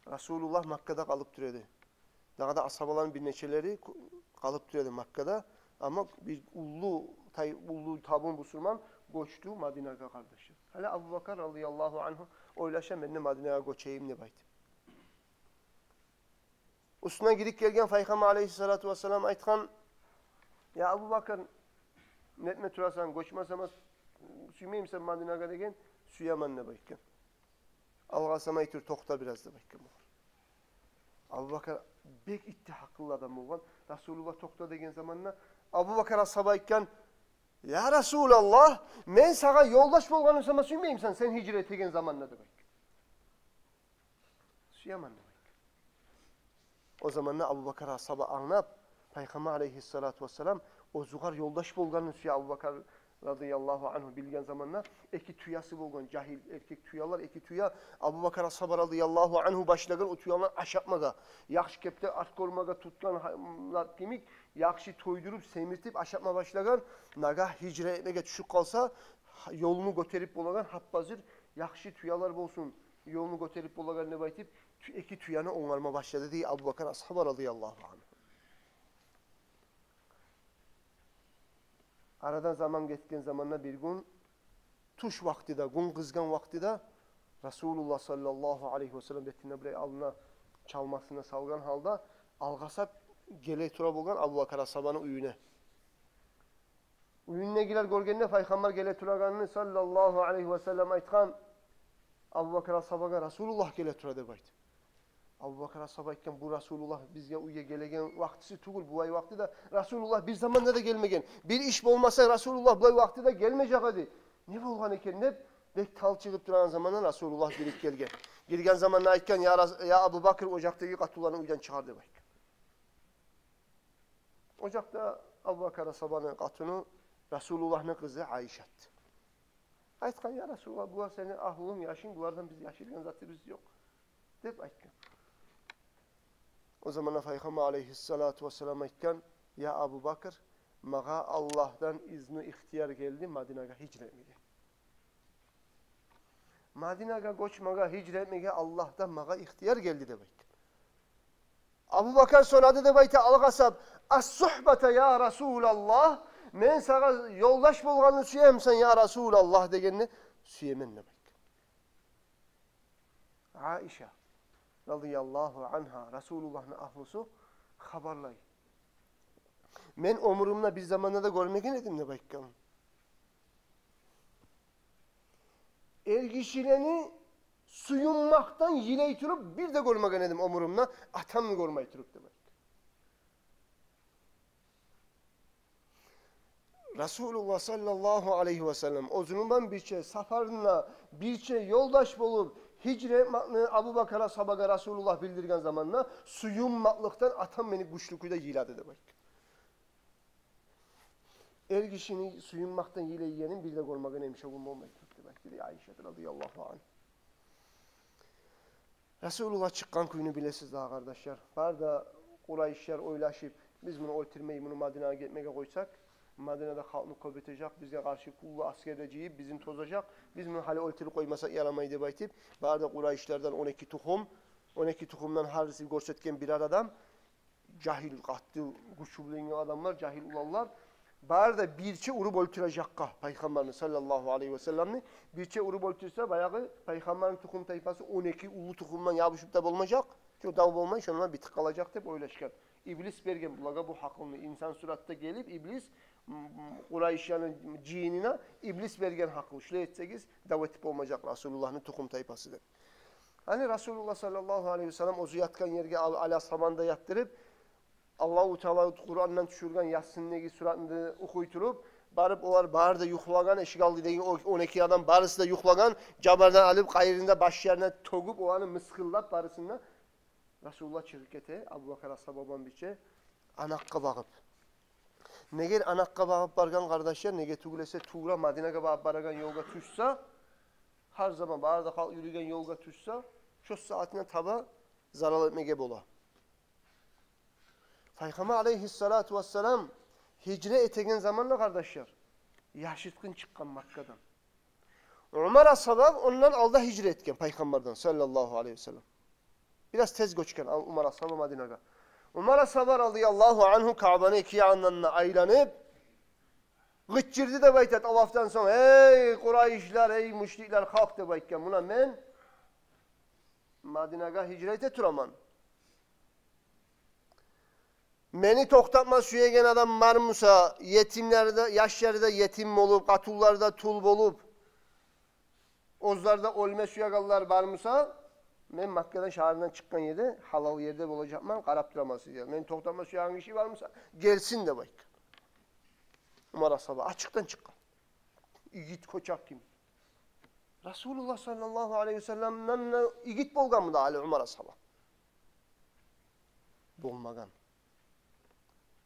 Расулуллагь Маккада къалып тура эди. Дагъы да асгьабаланы бир нечелери ку-, къалып тура эди Маккада. Амма бир уллу тай-, уллу табун бусурман гёчдю Мадинагъа, къардашлар. Гьали Абубакар радияллагьу ангьу ойлаша: «Мен де Мадинагъа гёчейим», — деп айтып. Уьстюне гирип гелген Пайхаммар алайгьиссалату вассалам айтгъан: «Я Абубакар, нетме турасан, гёчме сама сюймеймисен Мадинагъа?» — деген. «Сюемен», — деп айтгъан. «Алгъасамай тур, токъта бираз», — деп айтгъан бугъар. Абубакар бек итти гьакъыллы адам болгъан. Расулуллагь «токъта» деген заманда Абубакар асгьаба айтгъан: «Я Расулаллагь, мен сагъа ёлдаш болгъаным сама сюймеймисен сен гьижра этеген заманда?» — деп айтгъан. «Сюемен», — деп айтгъан. О заманда Абубакар асгьаба англап, Пайхаммар алайгьиссалату вассалам оьзюгер ёлдаш болгъанын сюе. Абубакар радияллагьу ангьу билген заманда, эки тюеси болгъан, жагьил эркек тюелер, эки тюе. Абубакар асгьаба радияллагьу ангьу башлагъан о тюелени ашатмагъа, яхшы кепде ат гёрмеге тутгъан гьа-, м, лап кимик, яхшы тойдуруп, семиртип ашатма башлагъан. Нагагь гьижра этмеге тюшюп къалса, гьа-, ёлуну гётерип болагъан, гьап-гьазир яхшы тюелер болсун, ёлуну гётерип болагъан деп айтып, тю-, эки тюени онгарма башлады, дей Абубакар асгьаба радияллагьу ангьу. Арадан заман гетген заманда бир гюн тюш вакътиде, гюн къызгъан вакътиде Расулуллагь саллаллагьу алайгьи васаллам бетине булай алдына чалмасын салгъан гьалда алгъасап геле тура болгъан Абу Бакр асгьабаны уьюне. Уьюндегилер гёргенде Пайхаммар геле турагъанны, саллаллагьу алайгьи васаллам, айтгъан Абу Бакр асгьабагъа: «Расулуллагь геле тура», — деп айтып. Абу Бакр асгьаба айтгъан: «Бу Расулуллагь бизге уьйге гелеген вакътиси тюгюл, булай вакътиде Расулуллагь бир заманда да гелмеген. Бир иш болмаса, Расулуллагь булай вакътиде гелмежек эди. Не болгъан экен?» — деп, бек талчыгъып турагъан заманда Расулуллагь гирип гелген. Гирген заманда айтгъан: «Я Рас-, я Абу Бакр, о якъдагъы къатынланы уьйден чыгъар», — деп айтгъан. О якъда Абу Бакр асгьабаны къатыны, Расулуллагьны къызы Айшат. Айтгъан: «Я Расулуллагь, булар сени агьлюнг, яшынг, булардан биз яшыргъан затыбыз ёкъ», — деп айтгъан. О заманда Пайхаммар алайгьиссалату вассалам айтгъан: «Я Абу Бакр, магъа Аллагьдан изну, ихтияр гелди Мадинагъа гьижра этмеге. Мадинагъа гёчмеге, гьижра этмеге Аллагьдан магъа ихтияр гелди», — деп айтгъан. Абу Бакр сорады деп айта алгъасап: «Ас-сугьбата, я Расулаллагь? Мен сагъа ёлдаш болгъанны сюемисен, я Расулаллагь?» — дегенде: «Сюемен», — деп айтгъан. Айша радияллагьу ангьа, Расулуллагьны агьлюсю, хабарлай: «Мен оьмрюмде бир заманда да гёрмеген эдим, — деп айтгъан, — эргишилени сююнмекден йылай туруп бир де гёрмеген эдим оьмрюмде, атамны гёрмей туруп», — деп айтгъан. Расулуллагь саллаллагьу алайгьи васаллам оьзюню булан бирче сапарында, бирче ёлдаш болуп, гьижра этмекни Абу Бакр асгьабагъа Расулуллагь билдирген заманда сююнмекликден атам мени гючлю кюйде йылады, деп айтгъан. Эргишини сююнмекден йылайгъанын бир де гёрмеген эдим, шо гюн болмай туруп, деп айтды дей Айша радияллагьу ангьа. Расулуллагь чыкъгъан кюйню билесиз дагъы, къардашлар. Бары да къурайышлар ойлашып: «Биз муну оьлтюрмей, муну Мадинагъа гетмеге къойсакъ, Мадинада халкъны кёп этежек, бизге къаршы уллу асгер де жыйып, бизин тозажакъ. Биз муну гьали оьлтюрюп къоймасакъ ярамай», — деп айтып, бары да къурайышлардан он эки тухум, он эки тухумдан гьариси гёрсетген бирер адам, жагьил, къатты гюч булангъы адамлар, жагьил уланлар, бары да бирче уруп оьлтюрежекге Пайхаммарны саллаллагьу алайгьи васалламны, бирче уруп оьлтюрсе, баягъы Пайхаммарны тухум-тайпасы он эки уллу тухумдан ябушуп да болмажакъ, чы дав болмай, шондан битип къалажакъ деп ойлашгъан. Иблис берген булагъа бу гьакъылны, инсан суратда гелип, Иблис, м, м, къурайышланы жыйынына Иблис берген гьакъыл: «Шулай этсегиз, дав этип болмажакъ Расулуллагьны тухум-тайпасы», — деп. Гьали Расулуллагь саллаллагьу алайгьи васаллам оьзю ятгъан ерге ал-, Али асгьабаны да ятдырып, Аллагьу Таала Къурандан тюшюрген Ясиндеги суратны охуй туруп, барып, олар бары да юхлагъан, эшик алдыдагъы о он эки адам барысы да юхлагъан, жабардан алып, къайырын да башларына тёгюп, оланы мысгъыллап барысын да, Расулуллагь чыгъып гете Абу Бакр асгьаба булан бирче анакъгъа багъып. Неге анакъгъа багъып баргъан, къардашлар? Неге тюгюл эсе, тувра Мадинагъа багъып барагъан ёлгъа тюшсе, гьар заман бары да халкъ юрюйген ёлгъа тюшсе, шо сагьатына таба зарал этмеге бола. Пайхаммар алайгьиссалату вассалам гьижра этеген заманда, къардашлар, яшыртгъын чыкъгъан Маккадан. Умар асгьаба ондан алда гьижра этген Пайхаммардан саллаллагьу алайгьи васаллам. Бираз тез гёчген ал-, Умар асгьаба Мадинагъа. Умар асгьаба радияллагьу ангьу Каабаны эки янындан да айланып, къычырды деп айта тавафдан сонг: «Эй къурайышлар, эй мушриклер халкъ, — деп айтгъан, — муна мен Мадинагъа гьижра эте тураман. Мени токътатма сюеген адам бар буса, етимлер де, яшлар да етим болуп, къатынлар да тюл болуп, оьзлер де оьлме сюегенлер бар буса, мен Маккадан, шагьардан чыкъгъан ерде, гьалал ерде болажакъман, къарап тураман сизге. Мени токътатма сюеген гиши бар буса, гелсин», — деп айтгъан. Умар асгьаба ачыкъдан чыкъгъан. Игит, къочакъ ким? Расулуллагь саллаллагьу алайгьи васалламдан да игит болгъанмы дагъы гьали Умар асгьаба? Болмагъан.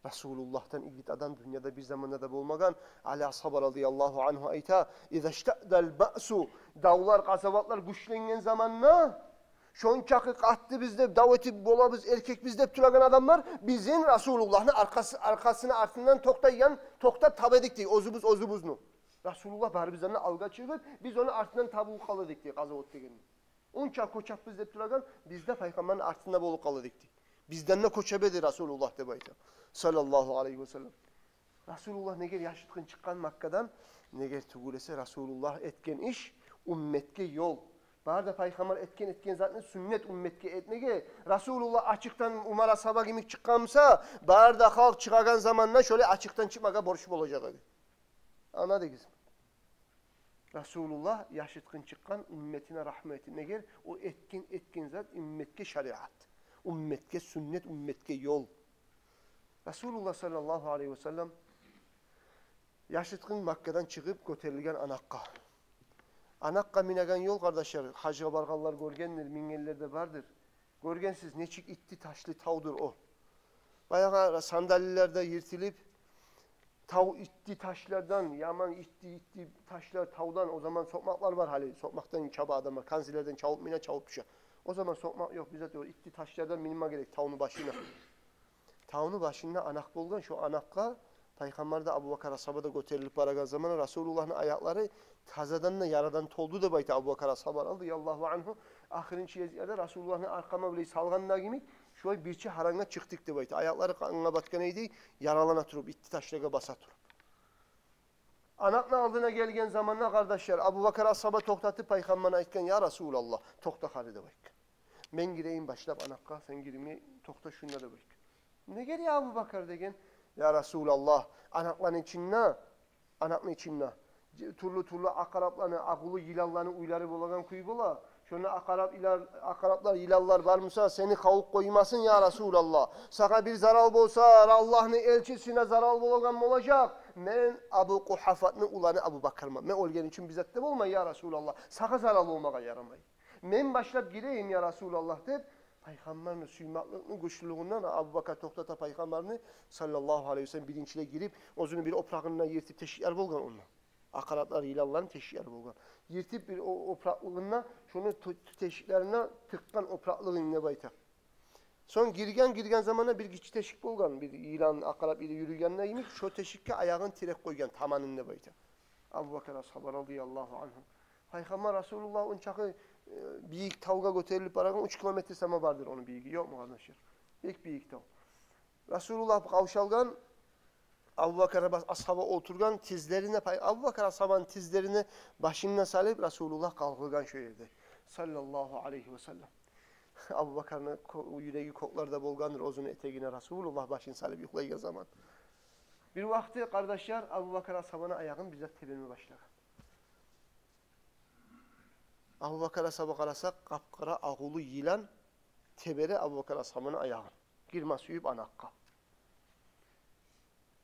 Расулуллагьдан игит адам дюньяда бир заманда да болмагъан. Али асгьаба радияллагьу ангьу айта: «Иза иштаддал баъсу», давлар, къазаватлар гючленген заманда, шончакъы къаттыбыз деп, дав этип болабыз, эркекбиз деп турагъан адамлар бизин Расулуллагьны аркъасы-, аркъасыны артындан токътайгъан, токътап таба эдик дей, оьзюбюз оьзюбюзню. Расулуллагь барыбыздан да алгъа чыгъып, биз ону артындан таба къала эдик дей, къазават дегенни. Онча къочакъбыз деп турагъан, биз де Пайхаммарны артында болуп къала эдик дей. Бизден де къочакъ эди Расулуллагь деп айта, саллаллагьу алайгьи васаллам. Расулуллагь негер яшыртгъын чыкъгъан Маккадан? Негер тюгюл эсе Расулуллагь этген иш умметге ёл. Бары да пайхаммар этген, этген затны сюннет умметге этмеге. Расулуллагь ачыкъдан Умар асгьаба йимик чыкъгъан буса, бары да халкъ чыгъагъан заманда шолай ачыкъдан чыкъмагъа борч болажакъ эди. Англадыгъызмы? Расулуллагь яшыртгъын чыкъгъан умметине рагьмат этмеге, о этген, этген зат умметге шариат, умметге сюннет, умметге ёл. Расулуллагь саллаллагьу алайгьи васаллам яшыртгъын Маккадан чыгъып гётерилген анакъгъа. Анакъгъа минеген ёл, къардашлар, гьажгъа баргъанлар гёргендир, мингенлер де бардыр. Гёргенсиз, нечик итти ташлы тавдур о. Баягъы сандалилер де йыртылып, тав итти ташлардан, яман итти, итти ташлар тавдан, о заман сокъмакълар бар гьали, сокъмакъдан чаба адамлар, канзилерден чабып мине, чабып тюше. О заман сокъмакъ ёкъ, биз де о итти ташлардан минме герек тавну башына. Тавну башында анакъ болгъан, шо анакъгъа пайхаммар да, Абубакар асгьаба да гётерилип барагъан заманда Расулуллагьны аякълары тазадан да ярадан толду деп айта Абубакар асгьаба радияллагьу ангьу. Ахырынчы гезиклерде Расулуллагьны аркъама булай салгъанда йимик, шолай бирче гьарангъа чыкъдыкъ деп айта. Аякълары къангъа батгъан эди, яралана туруп, итти ташлагъа баса туруп. Анакъны алдына гелген заманда, къардашлар, Абубакар асгьаба токътатып, пайхаммаргъа айтгъан: «Я Расулаллагь, токъта гьали», — деп айтгъан. «Мен гирейим башлап анакъгъа, сен гирме, токъта шунда», — деп айтгъан. «Неге, я Абубакар?» — деген. «Я Расулаллагь, анакъланы ичинде, анакъны ичинде тюрлю-тюрлю акъарапланы, агъулу йыланланы уьйлери болагъан кюй бола. Шонда акъарап, йылан, акъараплар, йыланлар бар буса, сени къавуп къоймасын, я Расулаллагь. Сагъа бир зарал болса, Аллагьны элчисине зарал болагъан болажакъ. Мен Абу Къугьафатны уланы Абубакарман. Мен оьлген учун бир зат да болмай, я Расулаллагь. Сагъа зарал болмагъа ярамай. Мен башлап гирейим, я Расулаллагь», — деп, пайхаммарны сюймекликни гючлюлюгюнден Абубакар токътата пайхаммарны, саллаллагьу алайгьи васаллам, биринчилей гирип, оьзюню бир опурагъына йыртып тешиклер болгъан онда. Акъараплар, йыланланы тешиклери болгъан. Йыртып бир о-, опуракълыгъына, шону ту-, ту-, тешиклерине тыкъгъан опуракълыгъын деп айта. Сонг гирген, гирген заманда бир гиччи тешик болгъан, бир йылан, акъарап юрюйгенде йимик, шо тешикге аягъын тиреп къойгъан, таманын деп айта Абубакар асгьаба радияллагьу ангьу. Пайхаммар Расулуллагь ончакъы, э, бийик тавгъа гётерилип барагъан, уьч километр сама бардыр ону бийиги, ёкъму, къардашлар? Бек бийик тав. Расулуллагь къавшалгъан, Абубакар ас-, асгьаба олтургъан, тизлерине пай-, Абубакар асгьабаны тизлерине башын да салып, Расулуллагь къалкъылгъан шо ерде, саллаллагьу алайгьи васаллам. Абубакарны ко-, юреги кёклерде болгъандыр, оьзюню этегине Расулуллагь башын салып юхлайгъан заман. Бир вакъти, къардашлар, Абубакар асгьабаны аягъын бир зат теберме башлагъан. Абубакар асгьаба къараса, къап-къара агъулу йылан тебере Абубакар асгьабаны аягъын. Гирме сюйюп анакъгъа.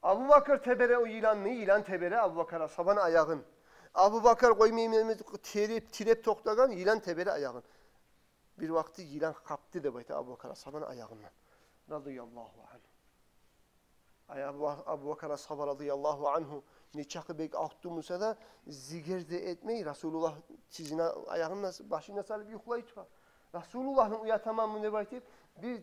Абубакар тебере о йыланны, йылан тебере Абубакар асгьабаны аягъын. Абубакар къоймай, тиреп, тиреп токътагъан, йылан тебере аягъын. Бир вакъти йылан къапды деп айта Абубакар асгьабаны аягъындан. Радияллагьу ангьу. Ай, Абу, Абубакар асгьаба радияллагьу ангьу, нечакъы бек авуртду буса да, зигер де этмей, Расулуллагь тизине, аягъын да, башын да салып юхлай тура. Расулуллагьны уятаманмы деп айтып, бир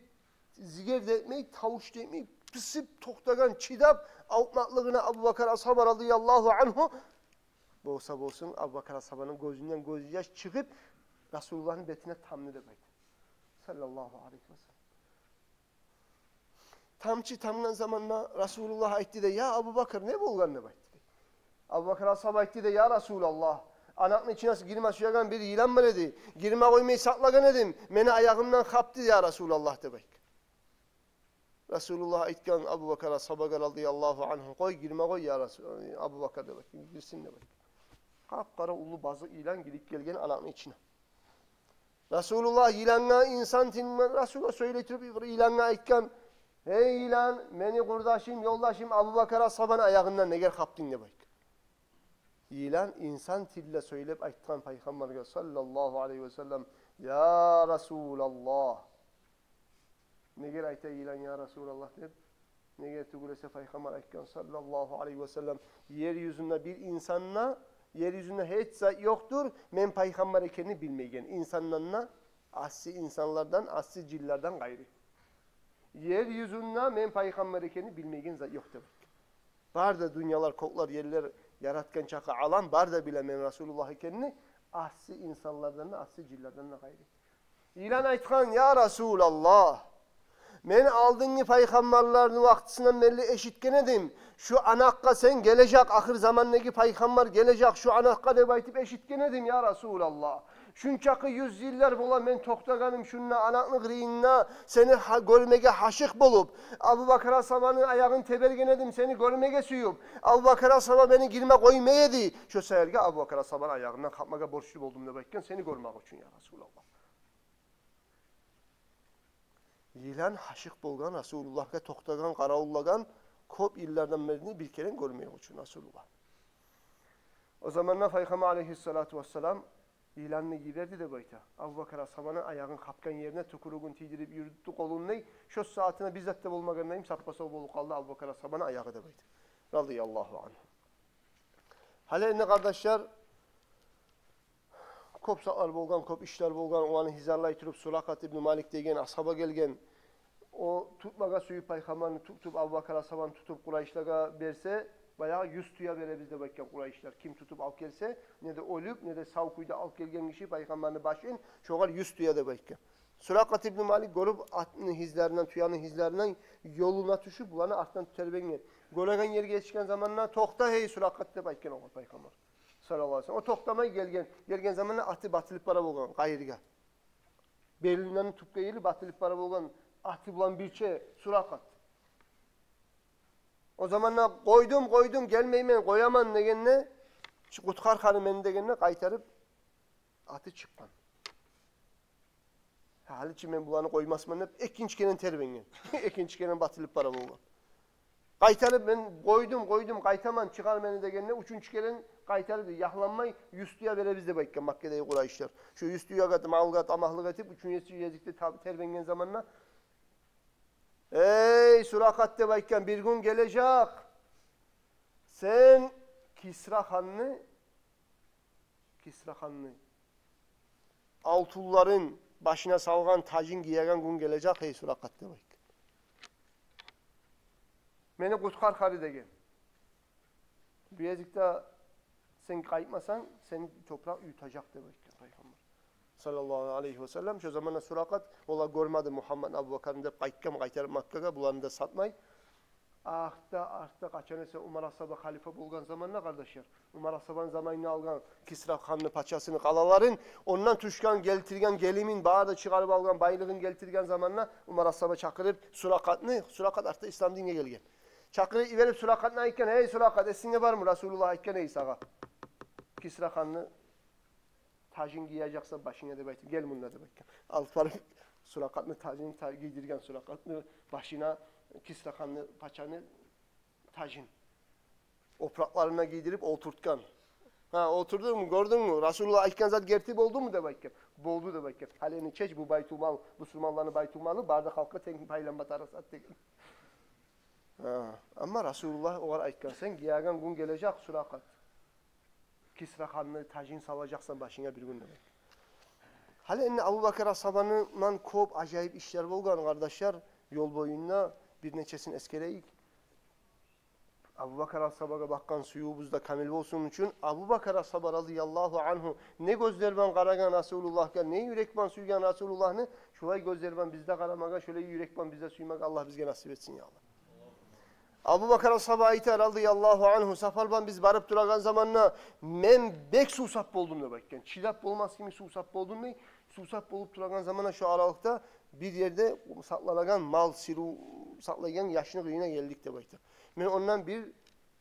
зигер де этмей, тавуш да этмей, пысып токътагъан, чыдап, авуртмакълыгъына Абубакар асгьаба радияллагьу ангьу. Болса болсун, Абубакар асгьабаны гёзюнден гёзьяш чыгъып, Расулуллагьны бетине тамды деп айта, саллаллагьу алайгьи васаллам. Тамчы тамгъан заманда Расулуллагь айтды дей: «Я Абубакар, не болгъан?» — деп айтды дей. Абубакар асгьаба айтды дей: «Я Расулаллагь, анакъны ичине гирме сюеген бир йылан бар эди. Гирме къоймай сакълагъан эдим. Мени аягъымдан къапды, я Расулаллагь», — деп айтгъан. Расулуллагь айтгъан Абубакар асгьабагъа радияллагьу ангьу: «Къой, гирме къой, я Расул-, Абубакар», — деп айтгъан. «Гирсин», — деп айтгъан. Къап-къара уллу базыкъ йылан гирип гелген анакъны ичине. Расулуллагь йылангъа инсан тилинде, Расулуллагь сёйлей туруп, бир йылангъа айтгъан: «Гьей йылан, мени къурдашым, ёлдашым Абубакар асгьабаны аягъындан неге къапдынг?» — деп айтгъан. Йылан инсан тилде сёйлеп айтгъан пайхаммаргъа, саллаллагьу алайгьи васаллам: «Я Расулаллагь». Неге айта йылан «Я Расулаллагь» деп? Неге тюгюл эсе пайхаммар айтгъан, саллаллагьу алайгьи васаллам: «Ер юзюнде бир инсан да, ер юзюнде гьеч зат ёкъдур мен пайхаммар экенни билмейген, инсандан да, асси инсанлардан, асси жинлерден къайры. Ер юзюнде мен пайхаммар экенни билмейген зат ёкъ», — деп айтгъан. «Бары да дюньялар, кёклер, ерлер яратгъан чакъы алам, бары да биле мен Расулуллагь экенни, асси инсанлардан да, асси жинлерден де къайры». Йылан айтгъан: «Я Расулаллагь, Мен алдынгъы пайхаммарланы вакътисинден берли эшитген эдим. Шу анакъгъа сен гележек, ахыр замандагъы пайхаммар гележек шу анакъгъа деп айтып эшитген эдим, я Расулаллагь. Шунчакъы юз йыллар бола мен токътагъаным шунда анакъны къырыйында, сени гьа-, гёрмеге гьашыкъ болуп. Абубакар асгьабаны аягъын теберген эдим, сени гёрмеге сююп. Абубакар асгьаба мени гирме къоймай эди. Шо саялы Абубакар асгьабаны аягъындан къапмагъа борчлу болдум деп айтгъан, сени гёрмек учун, я Расулаллагь. Йылан гьашыкъ болгъан Расулуллагьгъа, токътагъан, къаравуллагъан, кёп йыллардан берли бир керен гёрмек учун Расулуллагь. О заманда Пайхаммар алейгьиссалату вассалам йыланны йиберди деп айта. Абубакар асгьабаны аягъын къапгъан ерине тюкюрюгюн тийдирип юрютдю къолун дей. Шо сагьатына бир зат да болмагъандай, саппа-сав болуп къалды Абубакар асгьабаны аягъы деп айта. Радияллагьу ангьу. Гьали энни, къардашлар, кёп затлар болгъан, кёп ишлер болгъан. Оланы гьизарлай туруп, Суракъат ибну Малик деген асгьаба гелген. О тутмагъа сююп, Пайхаммарны тутуп, Абубакар асгьабаны тутуп, къурайшлагъа берсе, баягъы юз тюе беребиз деп айтгъан къурайшлар. Ким тутуп алып гелсе, не де оьлюп, не де сав кюйде алып гелген гиши Пайхаммарны башын, шогъар юз тюе деп айтгъан. Суракъат ибну Малик гёрюп, атны гьизлеринден, тюени гьизлеринден, ёлуна тюшюп, буланы артындан тербенген. Гёреген ерге етишген заманда: «Токъта, гьей Суракъат», — деп айтгъан огъар Пайхаммар саллаллагьу алайгьи ва саллам. О токътамай гелген. Гелген заманда аты батылып бара болгъан къайыргъа. Белинден тюпге ерли батылып бара болгъан, аты булан бирче Суракъат. О заманда: «Къойдум, къойдум, гелмеймен, къояман», — дегенде, «Чы-, къутгъар гьали мени», — дегенде, къайтарып аты чыкъгъан. «Гьали чи мен буланы къоймасман», — деп, экинчи керен тербенген. Экинчи керен батылып бара болгъан. Къайтарып: «Мен къойдум, къойдум, къайтаман, чыгъар мени», — дегенде, уьчюнчю керен къайтарып, ягьланмай, юз тюе беребиз деп айтгъан Маккадагъы къурайшлар. Шо юз тюеге малгъа тамагьлыкъ этип, уьчюнчю гезикде тер-, тербенген заманда: «Эй Суракъат, — деп айтгъан, — бир гюн гележек, сен Кисра ханны, Кисра ханны алтынларын, башына салгъан тажын гиеген гюн гележек, гьей Суракъат», — деп айтгъан. «Мени къутгъар гьали», — деген. «Бу гезикде сен къайтмасанг, сени топуракъ ютажакъ», — деп айтгъан Пайхаммар саллаллагьу алайгьи ва саллам. Шо заманда Суракъат, олар гёрмеди Мугьаммадны, Абубакарны деп, къайтгъан къайтарып Маккагъа, буланы да сатмай. Артда, артда, къачан эсе Умар асгьаба халифа болгъан заманда, къардашлар, Умар асгьабаны заманында алгъан Кисра ханны пачасыны къалаларын, ондан тюшген, гелтирген гелимин, бары да чыгъарып алгъан байлыгъын гелтирген заманда, Умар асгьаба чакъырып Суракъатны, Суракъат артда ислам динге гелген. Чакъырып йиберип Суракъатны айтгъан: «Гьей Суракъат, эсингде бармы, Расулуллагь айтгъан эди сагъа, Кисра ханны тажын гиежексен башынга деп айтып, гел мунда деп айтгъан». Алып барып Суракъатны тажын та-, гийдирген, Суракъатны башына Кисра ханны, пачаны тажын. Опуракъларына гийдирип олтуртгъан. «Гьа, олтурдунгму, гёрдюнгмю? Расулуллагь айтгъан зат герти болдуму?» — деп айтгъан. «Болду», — деп айтгъан. «Гьали энни чеч, бу байтулмал, бусурманланы байтулмалы, бары да халкъгъа тенг пайланма тарыкъ зат», — деген. Гьа, амма Расулуллагь огъар айтгъан: «Сен гиеген гюн гележек, Суракъат, Кисра ханны тажын салажакъсан башынга бир гюн», — деген. Гьали энни Абубакар асгьабаны булан кёп ажайып ишлер болгъан, къардашлар, ёл боюнда. Бир нечесин эсгерейик. Абубакар асгьабагъа бакъгъан сюювюбюз де камил болсун учун, Абубакар асгьаба радияллагьу ангьу не гёзлер булан къарагъан Расулуллагьгъа, не юрек булан сюйген Расулуллагьны, шолай гёзлер булан биз де къарамагъа, шолай юрек булан биз де сюймеге Аллагь бизге насип этсин, я Аллагь. Абубакар асгьаба айта, радияллагьу ангьу: «Сапар булан биз барып турагъан заманда мен бек сувсап болдум», — деп айтгъан. «Чыдап болмас йимик сувсап болдум», — дей. «Сувсап болуп турагъан заманда шо аралыкъда бир ерде сакъланагъан мал, сирув сакълайгъан яшны къырыйына гелдик», — деп айта. «Мен ондан бир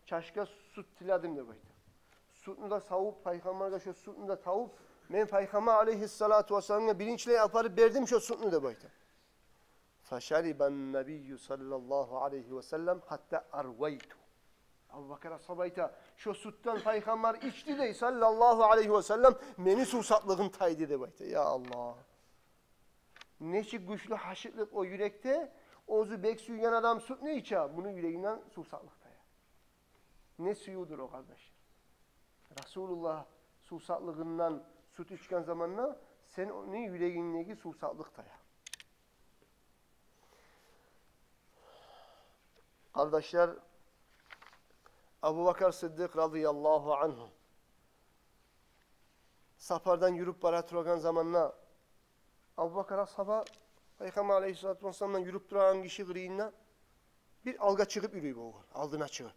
чашка сют тиледим», — деп айта. Сютню де савуп, Пайхаммаргъа шо сютню де тавуп, мен Пайхаммар алейгьиссалату вассаламгъа биринчилей апарып бердим шо сютню, деп айта. «Фашарибан набийю саллаллагьу алайгьи ва саллам хатта арвайту». Абубакар асгьаба айта: «Шо сютден Пайхаммар ичди, — дей, — саллаллагьу алайгьи ва саллам, мени сувсаплыгъым тайды», — деп айта. Я Аллагь. Нечик гючлю гьашыкълыкъ о юрекде, оьзю бек сюйген адам сютню иче, муну юрегинден сувсаплыкъ тая. Не сюювдюр о, къардашлар. Расулуллагь сувсаплыгъындан сют ичген заманда сени юрегингдеги сувсаплыкъ тая. Къардашлар, Абубакар Сыддыкъ радияллагьу ангьу сапардан юрюп бара турагъан заманда, Абубакар асгьаба Пайхаммар алейгьиссалату вассаламдан юрюп турагъан гиши къырыйында бир алгъа чыгъып юрюй болгъан, алдына чыгъып.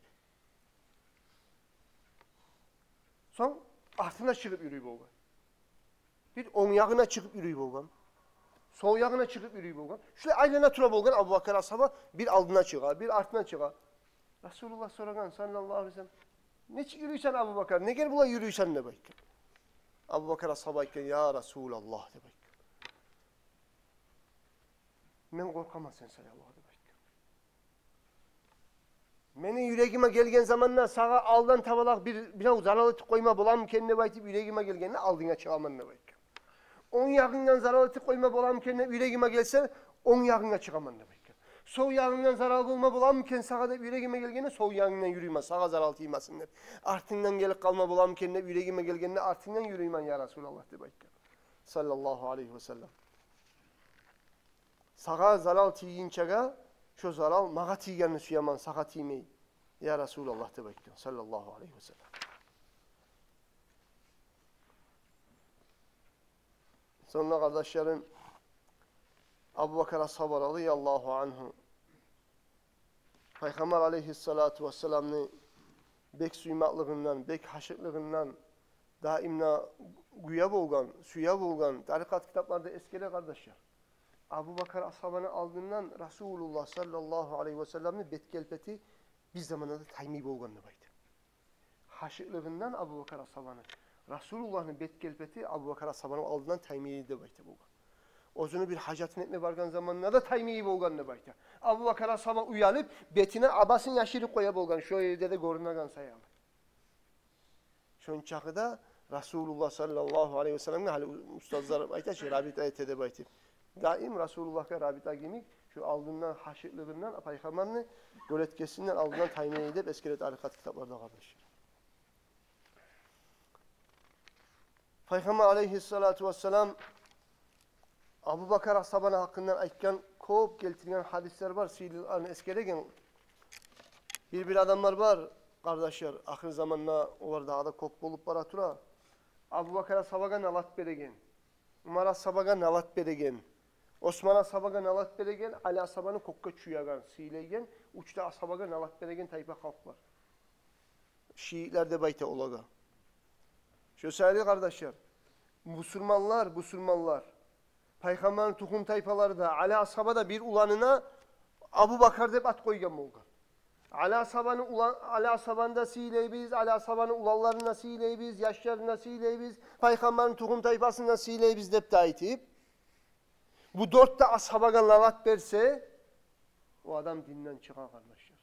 Сонг артына чыгъып юрюй болгъан. Бир онг ягъына чыгъып юрюй болгъан. Сол ягъына чыгъып юрюй болгъан. Шулай айлана тура болгъан Абубакар асгьаба, бир алдына чыгъа, бир артына чыгъа. Расулуллагь сорагъан, саллаллагьу алейгьи ва саллам: «Нечик юрюйсен, Абубакар? Неге булай юрюйсен?» — деп айтгъан. Абубакар асгьаба айтгъан: «Я Расулаллагь, — деп айтгъан, — мен къоркъаман сен саялы», — деп айтгъан. «Мени юрегиме гелген заманда сагъа алдан табалакъ бир, бирев зарал этип къойма боламы экен деп айтып, юрегиме гелгенде алдынга чыгъаман», — деп айтгъан. «Онг ягъынгдан зарал этип къойма боламы экен деп юрегиме гелсе, онг ягъынга чыгъаман», — деп айтгъан. «Сол ягъынгдан зарал болма боламы экен сагъа деп юрегиме гелгенде, сол ягъынгдан юрюймен, сагъа зарал тиймесин деп. Артынгдан гелип къалма боламы экен деп юрегиме гелгенде, артынгдан юрюймен, я Расулаллагь», — деп айтгъан, саллаллагьу алейгьи ва саллам. «Сагъа зарал тийгинчеге, шо зарал магъа тийгенни сюемен, сагъа тиймей, я Расулаллагь», — деп айтгъан, саллаллагьу алейгьи ва саллам. Сонг да, къардашларым, Абубакар асгьаба, радияллагьу ангьу, Пайхаммар алейгьиссалату вассаламны бек сюймеклигинден, бек гьашыкълыгъындан даим де гюе болгъан, сюе болгъан, тарикъат китапларда эсгере, къардашлар. Абубакар асгьабаны алдындан Расулуллагь, саллаллагьу алейгьи ва салламны бет-келпети бир заманда да таймай болгъан деп айта. Гьашыкълыгъындан Абубакар асгьабаны Расулуллагьны бет-келпети Абубакар асгьабаны алдындан таймай деп айта болгъан. Оьзюню бир гьажатын этме баргъан заманда да таймай болгъан деп айта. Абубакар асгьаба уялып, бетине абасын яшырып къоя болгъан, шо ерде де гёрюнеген саялы. Шончакъы да Расулуллагь, саллаллагьу алейгьи ва салламгъа, гьали устазлар айта чы, рабита эте деп айтып. Даим Расулуллагьгъа рабита йимик, шо алдындан, гьашыкълыгъындан, Пайхаммарны гёлеткесинден алдындан таймай деп эсгере тарикъат китапларда, къардашлар. Пайхаммар алейгьиссалату вассалам Абубакар асгьабаны гьакъындан айтгъан, кёп гелтирген гьадислер бар, сыйлыларын эсгереген. Бир-бир адамлар бар, къардашлар, ахыр заманда олар дагъы да кёп болуп бара тура. Абубакар асгьабагъа налат береген, Умар асгьабагъа налат береген, Осман асгьабагъа налат береген, Али асгьабаны кёкге чюеген, сыйлайгъан, уьч де асгьабагъа налат береген тайпа халкъ бар. Шиитлер деп айта олагъа. Шо саялы, къардашлар, бусурманлар, бусурманлар, Пайхаммарны тухум-тайпалары да, Али асгьаба да бир уланына Абубакар деп ат къойгъан болгъан. Али асгьабаны улан-, Али асгьабаны да сыйлайбыз, Али асгьабаны уланларын да сыйлайбыз, яшларын да сыйлайбыз, Пайхаммарны тухум-тайпасын да сыйлайбыз деп де айтып, бу дёрт де асгьабагъа налат берсе, о адам динден чыгъа, къардашлар.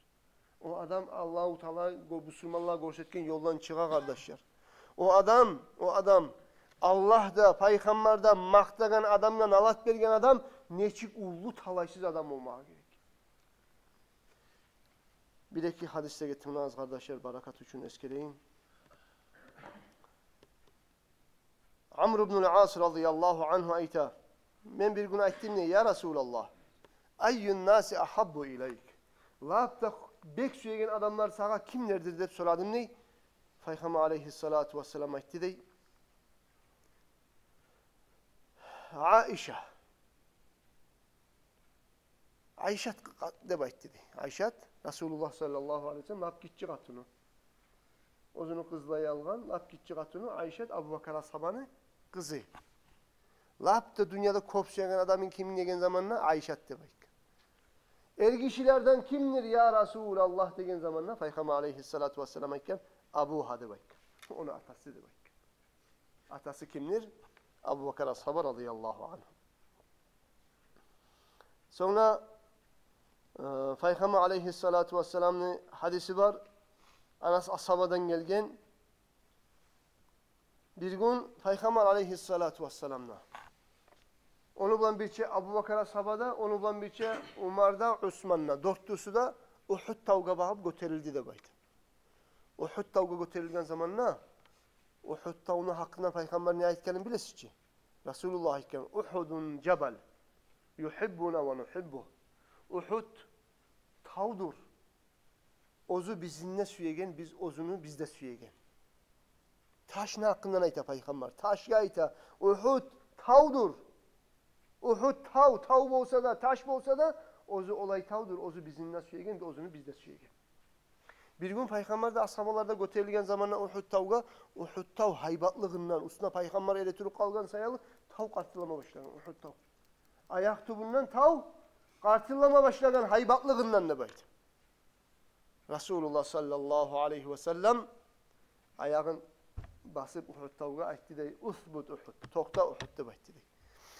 О адам Аллагьу Таала гё-, бусурманлагъа гёрсетген ёлдан чыгъа, къардашлар. О адам, о адам, Аллагь да, Пайхаммар да макътагъан адамгъа налат берген адам нечик уллу талайсыз адам болмагъа герек. Бир-эки гьадислеге тынглаңыз, къардашлар, баракат учун эсгерейим. Амр ибн аль-Ас радияллагьу ангьу айта: «Мен бир гюн айтдым, — дей, — я Расулаллагь, айюн-наси агьаббу илайк? Лап да бек сюеген адамлар сагъа кимлердир?» — деп сорадым, — дей. Пайхаммар алейгьиссалату вассалам айтды, — дей, — Аиша. Айшат къа-, деп айтды, — дей. Айшат, Расулуллагь саллаллагьу алейгьи ва саллам лап гиччи къатыны. Оьзюню къызлай алгъан лап гиччи къатыны Айшат, Абубакар асгьабаны къызы. Лап да дюньяда кёп сюеген адамынг киминг деген заманда, Айшат деп айтгъан. Эргишилерден кимдир, я Расулаллагь, деген заманда, Пайхаммар алейгьиссалату вассалам айтгъан: «Абугьа», — деп айтгъан. Ону атасы деп айтгъан. Атасы кимдир? Абубакар асгьаба радияллагьу ангьу. Сонг да, э, Пайхаммар алейгьиссалату вассаламны гьадиси бар. Анас асгьабадан гелген. Бир гюн Пайхаммар алейгьиссалату вассалам да, ону булан бирче Абубакар асгьаба да, ону булан бирче Умар да, Осман да, дёртюсю де Угьуд тавгъа багъып гётерилди деп айта. Угьуд тавгъа гётерилген заманда, Угьуд тавну гьакъында Пайхаммар не айтгъанын билесиз чи? Расулуллагь айтгъан: «Угьудун жабал, югьиббуна ва нугьиббугь». Угьуд тавдур. Оьзю бизин де сюеген, биз оьзюню, биз де сюеген. Ташны гьакъындан айта Пайхаммар. Ташгъа айта: «Угьуд тавдур. Ухуд тав, тав болса да, таш болса да, оьзю олай тавдур, оьзю бизин де сюеген, оьзюню биз де сюеген. Бир гюн Пайхаммар да, асгьабалар да гётерилген заманда Ухуд тавгъа, Ухуд тав гьайбатлыгъындан, уьстюне Пайхаммар эретуруп къалгъан саялы, тав къартыллама башлагъан, Ухуд тав. Аякъ тюбюнден тав къартыллама башлагъан гьайбатлыгъындан деп айта. Расулуллагь саллаллагьу алайгьи ва саллам аягъын басып Ухуд тавгъа, айтды дей: «Усбут, Ухуд, токъта, Ухуд», — деп айтды дей.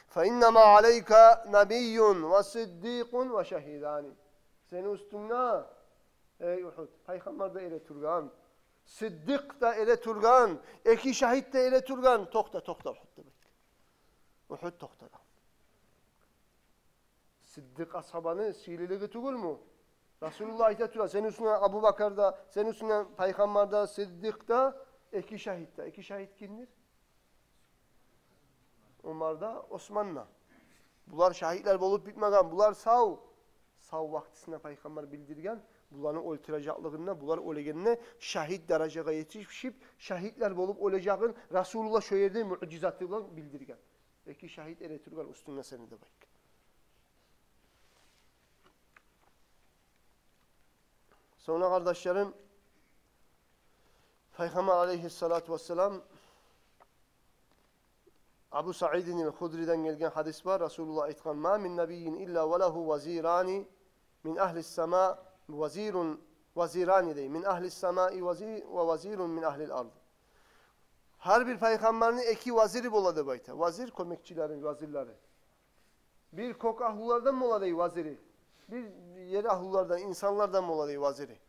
«Фаиннама алайка набийюн ва сиддикъун ва шагьидани». Сени уьстюнгде, эй Ухуд, Пайхаммар да эретургъан, Сиддикъ да эретургъан, эки шагьит де эретургъан. Токъта, токъта, Ухуд, деп айтды. Ухуд токътады. Сиддикъ асгьабаны сыйлылыгъы тюгюлмю? Расулуллагь айта тура: «Сени уьстюнге Абубакар да, сени уьстюнге Пайхаммар да, Сиддикъ да, эки шагьит де». Эки шагьит кимдир? Умар да, Осман да. Булар шагьитлер болуп битмеген, булар сав. Сав вакътисинде Пайхаммар билдирген, буланы оьлтюрежеклигин де, булар оьлегенде шагьит даражагъа етишип, шагьитлер болуп оьлежегин Расулуллагь шо ерде муъжизаты булан билдирген. Эки шагьит эретургъан уьстюнгде сени деп айтгъан. Сонг да, къардашларым, Пайхаммар алайгьиссалату вассалам, Абу Саидин аль-Худриден гелген гьадис бар, Расулуллагь айтгъан: «Ма мин набиййин илла ва лагьу вазирани мин агьлис сама, вазирун, вазирани», — дей, «мин агьлис самаи вази-, ва вазирун мин агьлил ард». Гьар бир пайхаммарны эки вазири бола деп айта. Вазир — кёмекчилери, вазирлери. Бир кёк агьлулардан бола дей вазири, бир ер агьлулардан, инсанлардан бола дей вазири.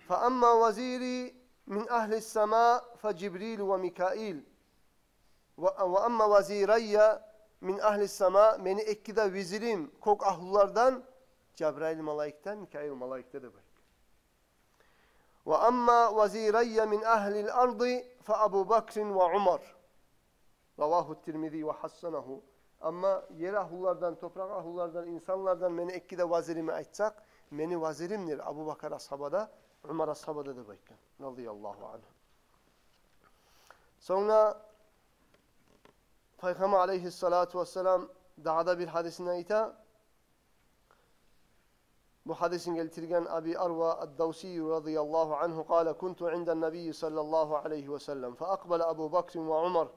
«Фа амма вазири мин агьлис сама фа Жибрил ва Микаил. Ва, ва амма вазирайя мин агьлис сама», мени эки де визирим кёк агьлулардан Жабраил малайик де, Микаил малайик де деп айта. «Ва амма вазирайя мин агьлил арди фа Абу Бакрин ва Умар». Равагьу Тирмизи ва гьассанагьу. Амма ер агьлулардан, топуракъ агьлулардан, инсанлардан мени эки де вазирими айтсакъ, мени вазиримдир Абу Бакар асгьаба да, Умар асгьаба да деп айтгъан, радияллагьу ангьу. Сонг да Пайхаммар алайгьиссалату вассалам дагъы да бир гьадисинде айта, бу гьадисин гелтирген Аби Арва ад-Давсий радияллагьу ангьу, къала: «Кунту индан набийи саллаллагьу алайгьи ва саллам, фа акъбала Абу Бакрин ва Умар,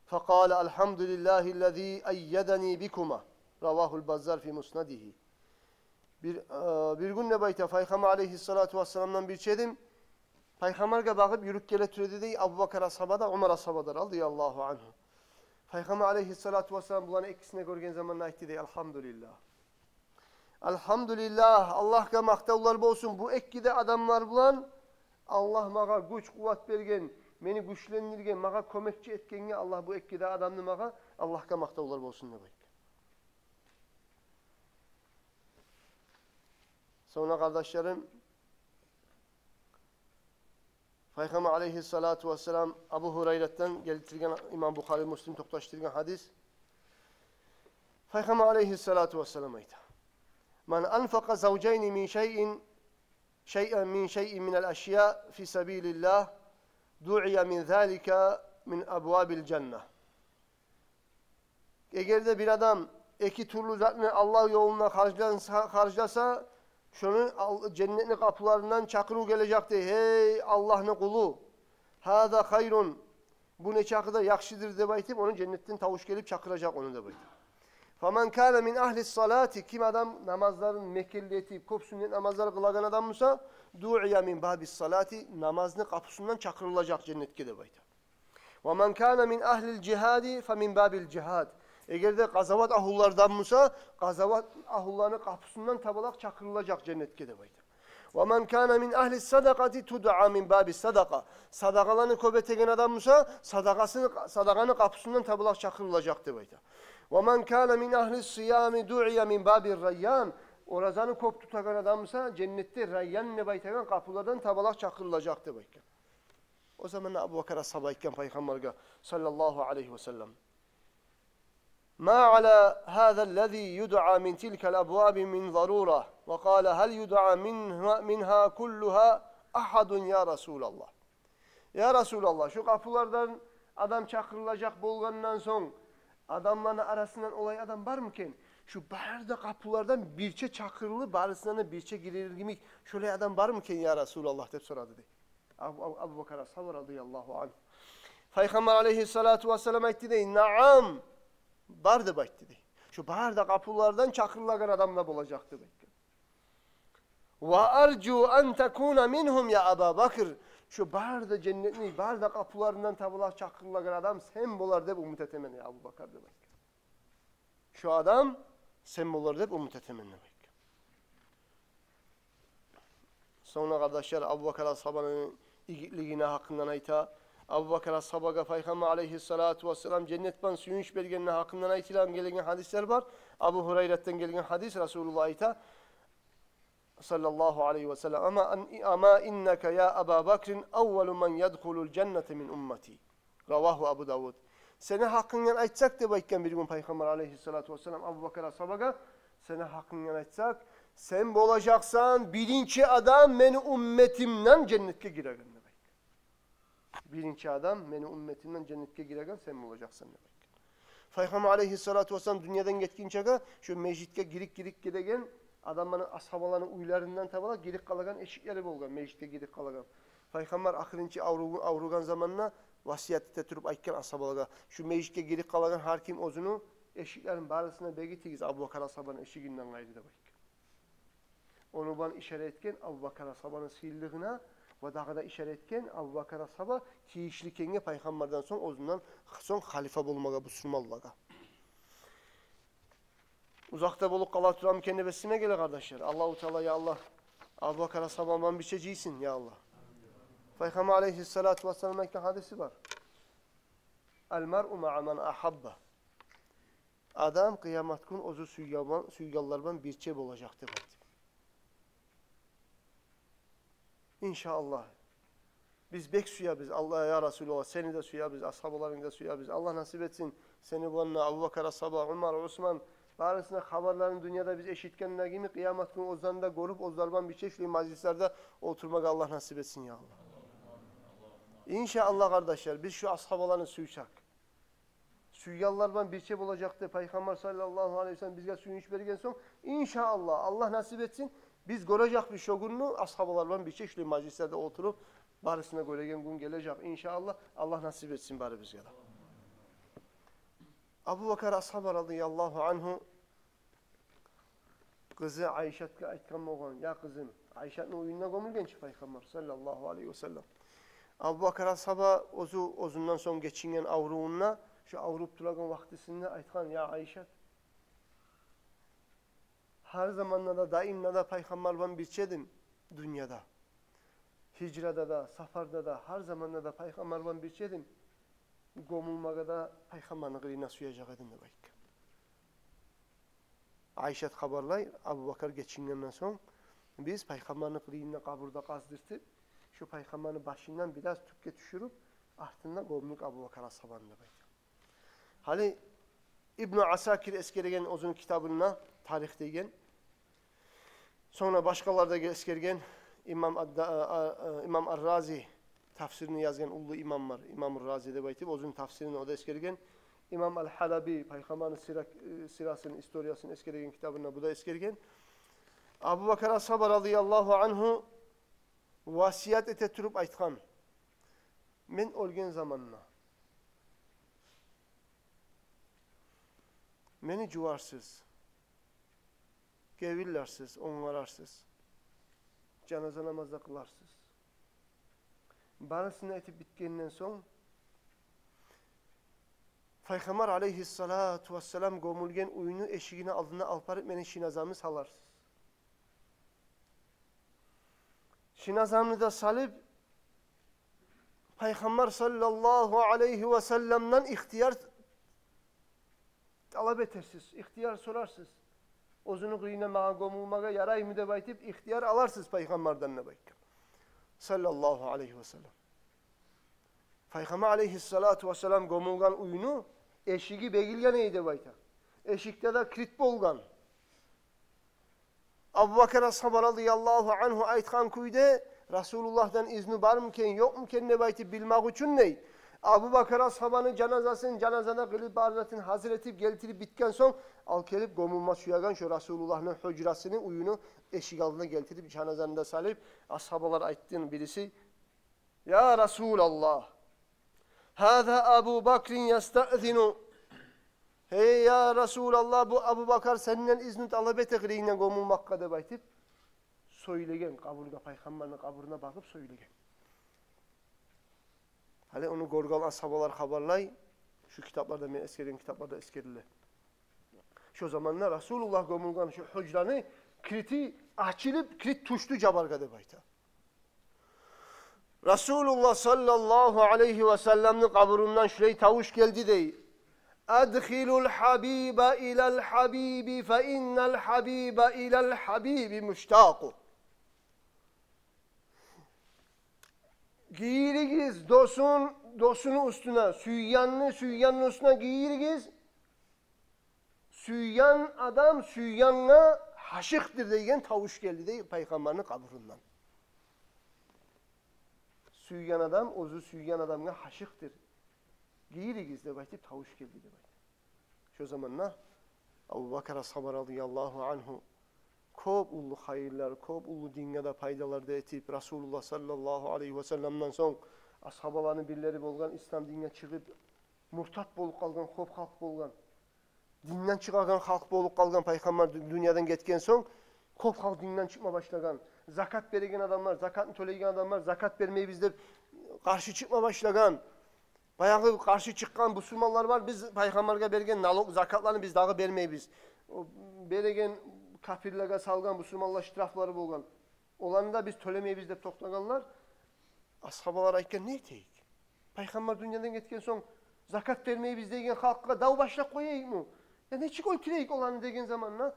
фа къала: Алгьамдулиллагьи ллази айядани бикума». Равагьул Баззар фи муснадигьи. Бир, э, бир гюн деп айта, Пайхаммар алайгьиссалату вассаламдан бирче эдим, Пайхаммаргъа багъып юрюп геле тура эди дей Абу Бакар асгьаба да, Умар асгьаба да, радияллагьу ангьу. Пайхаммар алайгьиссалату вассалам буланы экисин де гёрген заманда айтды дей: «Алгьамдулиллагь. Алгьамдулиллагь, Аллагьгъа макътавлар болсун, бу эки де адамлар булан Аллагь магъа гюч, къуват берген, мени гючлендирген, магъа кёмекчи этгенге Аллагь, бу эки де адамны магъа, Аллагьгъа макътавлар болсун», — деп айтды. Сонг да, къардашларым, Пайхаммар алайгьиссалату вассалам, Абу Гьурайратдан гелтирген, имам Бухари, Муслим токъташдыргъан гьадис. Пайхаммар алайгьиссалату вассалам айта: «Ман анфакъа завжайни мин шайин, шайан мин шайин минал ашяи фи сабилиллагь, дуъия мин залика мин абвабил жанна». Эгер де бир адам эки тюрлю затны Аллагь ёлунда харжланса, харжласа, шону ал-, женнетни къапуларындан чакъырыв гележек дей: «Гьей, Аллагьны къулу, гьаза хайрун, бу нечакъы да яхшыдыр», — деп айтып, ону женнетден тавуш гелип чакъыражакъ ону деп айта. «Фаман кана мин агьлис салати», ким адам намазларын мекенлетип, кёп сюннет намазлар къылагъан адам буса, «дуъия мин бабис салати», намазны къапусундан чакъырылажакъ женнетге деп айта. «Ва ман кана мин агьлил жигьади фа мин бабил жигьад». Эгер де къазават агьлулардан буса, къазават агьлуланы къапусундан табалакъ чакъырылажакъ женнетге деп айта. «Ва ман кана мин агьлис садакъати тудъа мин бабис садакъа». Садакъаланы кёп этеген адам буса, садакъасыны, садакъаны къапусундан табалакъ чакъырылажакъ деп айта. «Ва ман кана мин агьлис сиями дуъия мин бабир райян». Оразаны кёп тутагъан адам буса, женнетде Райян деп айтагъан къапулардан табалакъ чакъырылажакъ деп айтгъан. О заманда Абу Бакар асгьаба айтгъан Пайхаммаргъа, саллаллагьу алайгьи ва саллам: «Ма ала гьаза ллази юдъа мин тилкал абваби мин зарура?» Ва къала: «Гьал юдъа мингьа, мингьа куллугьа агьадун, я Расулаллагь?» Я Расулаллагь, шу къапулардан адам чакъырылажакъ болгъандан сонг, Адамланы арасындан олай адам бармы экен? Шу бары да къапулардан бирче чакъырылып, барысына да бирче гирер йимик шолай адам бармы экен, я Расулаллагь, деп сорады дей. Абу, Абу, Абубакар асгьаба радияллагьу ангьу. Пайхаммар алайгьиссалату вассалам айтды дей: «Наам, бар», — деп айтды дей. Шу бары да къапулардан чакъырылагъан адам да болажакъ деп айтгъан. «Ва аржу ан такуна мингьум, я Аба Бакр». Шу бары да женнетни бары да къапуларындан табула чакъырылагъан адам сен болар деп умут этемен, я Абубакар, деп айтгъан. Шу адам сен болар деп умут этемен деп айтгъан. Сонг да, къардашлар, Абубакар асгьабаны игитлигини гьакъындан айта. Абубакар асгьабагъа Пайхаммар алайгьиссалату вассалам женнет булан сююнч бергенини гьакъындан айтылагъан, гелеген гьадислер бар. Абу Гьурайратдан гелген гьадис, Расулуллагь айта, саллаллагьу алайгьи ва саллам: «Ама ан-, ама иннака, я Аба Бакрин, аввалу ман ядхулул жанната мин уммати». Равагьу Абу Давуд. Сени гьакъынгдан айтсакъ, деп айтгъан бир гюн Пайхаммар алайгьиссалату вассалам Абубакар асгьабагъа, сени гьакъынгдан айтсакъ, сен болажакъсан биринчи адам мени умметимден женнетге гиреген, деп айтгъан. Биринчи адам мени умметимден женнетге гиреген сен болажакъсан, деп айтгъан. Пайхаммар алайгьиссалату вассалам дюньядан гетгинчеге шу межитге гирип-гирип гелеген адамланы, асгьабаланы уьйлеринден табула гирип къалагъан эшиклери болгъан, межитге гирип къалагъан. Пайхаммар ахырынчы авру-, авругъан заманда васият эте туруп айтгъан асгьабалагъа: «Шу межитге гирип къалагъан гьар ким оьзюню эшиклерин барысына бегитигиз, Абубакар асгьабаны эшигинден къайры», — деп айтгъан. Ону булан ишара этген Абубакар асгьабаны сыйлылыгъына ва дагъы да ишара этген Абубакар асгьаба тийишли экенге Пайхаммардан сонг, оьзюнден сонг халифа болмагъа бусурманлагъа. Узакъда болуп къала турамы экен деп эсиме геле, къардашлар. Аллагьу Таала, я Аллагь, Абубакар асгьабаны бирче жыйсын, я Аллагь. Пайхаммар алайгьиссалату вассалам айтгъан гьадиси бар: «Ал маръу маъа ман агьабба». Адам къыямат гюн оьзю сюйген, сюйгенлер булан бирче болажакъ деп айтды. Иншааллагь. Биз бек сюебиз, Аллагь, я Расулаллагь, сени де сюебиз, асгьабаларынгны да сюебиз. Аллагь насип этсин сени булан да, Абубакар асгьаба, Умар, Усман, барысына хабарларын дюньяда биз эшитгенде йимик, къыямат гюн оьзлени де гёрюп, оьзлер булан бирче шулай мажлислерде олтурмагъа Аллагь насип этсин, я Аллагь. Иншааллагь, къардашлар, биз шу асгьабаланы сюйсек, сюйгенлер булан бирче болажакъ деп Пайхаммар саллаллагьу алайгьи ва саллам бизге сююнч берген сонг, иншааллагь, Аллагь насип этсин, биз гёрежекбиз шо гюнню, асгьабалар булан бирче шулай мажлислерде олтуруп, барысына гёреген гюн гележек, иншааллагь. Аллагь насип этсин барыбызгъа да. Абубакар асгьаба радияллагьу ангьу къызы Айшатгъа айтгъан болгъан: «Я къызым», — Айшатны уьюнде гёмюлген чи Пайхаммар саллаллагьу алайгьи ва саллам. Абубакар асгьаба оьзю, оьзюнден сонг гечинген аврувунда, шу авруп турагъан вакътисинде айтгъан: «Я Айшат, гьар заманда да, даимде де Пайхаммар булан бирче эдим дюньяда. Гьижрада да, сапарда да, гьар заманда да Пайхаммар булан бирче эдим. Гёмюлмеге де Пайхаммарны къырыйына сюежек эдим», — деп айтгъан. Айшат хабарлай: «Абубакар гечингенден сонг, биз Пайхаммарны къырыйында къабурда къаздыртып, шу Пайхаммарны башындан бираз тюпге тюшюрюп, артында гёмдюк Абубакар асгьабаны», — деп айтгъан. Гьали Ибну Асакир эсгерген оьзюню китабында, «Тарих» деген, сонг да башгъалар да эсгерген, имам Ад-, а, а, а, имам Ар-Рази, тафсирни язгъан уллу имам бар, имам Ар-Рази деп айтып, оьзюню тафсиринде о да эсгерген. Имам Ал-Гьалаби Пайхаммарны сира-, э, сирасын, историясын эсгерген китабында бу да эсгерген. Абубакар асгьаба радияллагьу ангьу васият эте туруп айтгъан: «Мен оьлген заманда мени жуварсыз, гебинлерсиз, онгарарсыз, жаназа намаз да къыларсыз. Барысын да этип битгенден сонг, Пайхаммар алайгьиссалату вассалам гёмюлген уьйню эшигини алдына алып барып мени шиназамны саларсыз. Шиназамны да салып, Пайхаммар саллаллагьу алайгьи ва салламдан ихтияр талап этерсиз, ихтияр сорарсыз. Оьзюню къырыйына магъа гёмюлмеге яраймы деп айтып, ихтияр аларсыз Пайхаммардан», — деп айтгъан. Саллаллагьу алайгьи ва саллам. Пайхаммар алайгьиссалату вассалам гёмюлген уьйню эшиги бегилген эди деп айта. Эшикде де кирит болгъан. Абубакар асгьаба радияллагьу ангьу айтгъан кюйде, Расулуллагьдан изну бармы экен, ёкъму экен деп айтып билмек учун, дей, Абубакар асгьабаны жаназасын, жаназаны къылып, бар затын гьазир этип, гелтирип битген сонг, ал гелип гёмюлме сюеген шо Расулуллагьны гьужрасыны, уьюню эшик алдына гелтирип, жаназаны да салып, асгьабалар айтгъан бириси: «Я Расулаллагь, гьаза Абу Бакрин ястаъзину». «Гьей, я Расулаллагь, бу Абубакар сенден изну талап эте къырыйынгда гёмюлмекге», — деп айтып сёйлеген, къабургъа, пайхаммарны къабуруна багъып сёйлеген. Гьали ону гёрген асгьабалар хабарлай, шу китапларда, мен эсгерген китапларда эсгериле. Шо заманда Расулуллагь гёмюлген шо гьужраны кирити ачылып, кирит тюшдю жабаргъа деп айта. Расулуллагь саллаллагьу алайгьи ва салламны къабурундан шулай тавуш гелди дей: «Адхилул гьабиба илал гьабиби, фа иннал гьабиба илал гьабиби муштакъу». Гийиригиз досун, досуну уьстюне, сюйгенни сюйгенни уьстюне гийиригиз. Сюйген адам сюйгенге гьашыкъдыр деген тавуш гелди дей пайхаммарны къабурундан. Сюйген адам оьзю сюйген адамгъа гьашыкъдыр. Гийиригиз деп айтып тавуш гелди деп айта. Шо заманда Абубакар асгьаба радияллагьу ангьу кёп уллу хайырлар, кёп уллу динге де пайдалар да этип, Расулуллагь саллаллагьу алайгьи ва салламдан сонг асгьабаланы бирлери болгъан, ислам динге чыгъып, муртат болуп къалгъан кёп халкъ болгъан. Динден чыгъагъан халкъ болуп къалгъан, пайхаммар дю-, дюньядан гетген сонг, кёп халкъ динден чыкъма башлагъан. Закат береген адамлар, закатны тёлейген адамлар, закат бермейбиз деп, къаршы чыкъма башлагъан. Баягъы къаршы чыкъгъан бусурманлар бар, биз пайхаммаргъа берген налог, закатланы биз дагъы бермейбиз. О береген капирлеге салгъан бусурманлар штрафлары болгъан. Оланы да биз тёлемейбиз деп токътагъанлар. Асгьабалар айтгъан: «Не этейик? Пайхаммар дюньядан гетген сонг, закат бермейбиз деген халкъгъа дав башлап къояйыкъмы? Я нечик оьлтюрейик оланы?» — деген заманда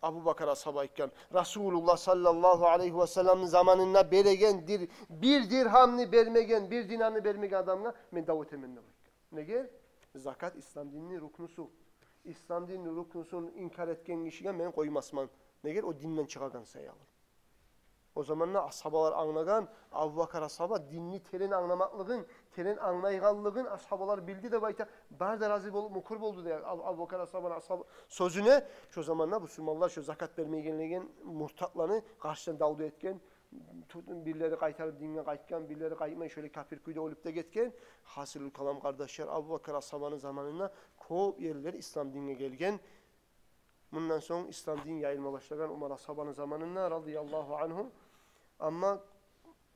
Абубакар асгьаба айтгъан: «Расулуллагь саллаллагьу алайгьи ва салламны заманында береген дир-, бир диргьамны бермеген, бир динарны бермеген адамгъа мен дав этемен», — деп айтгъан. Неге? Закат ислам динни рукнусу. Ислам динни рукнусун инкар этген гишиге мен къоймасман. Неге? О динден чыгъагъан саялы. О заманда асгьабалар англагъан, Абубакар асгьаба динни терен англамакълыгъын, терен англайгъанлыгъын асгьабалар билди деп айта. Бары да рази болуп, мюкюр болду дей Абу-, Абубакар асгьабаны асгьаб-, сёзюне. Шо заманда бусурманлар шо закат бермейгенлеген муртатланы къаршысына дав да этген, ту-, бирлери къайтарып динге къайтгъан, бирлери къайтмай, шолай капир кюйде оьлюп де гетген. Гьасили калам, къардашлар, Абубакар асгьабаны заманында кёп ерлер ислам динге гелген. Мундан сонг ислам дин яйылма башлагъан Умар асгьабаны заманында, радияллагьу ангьу. Амма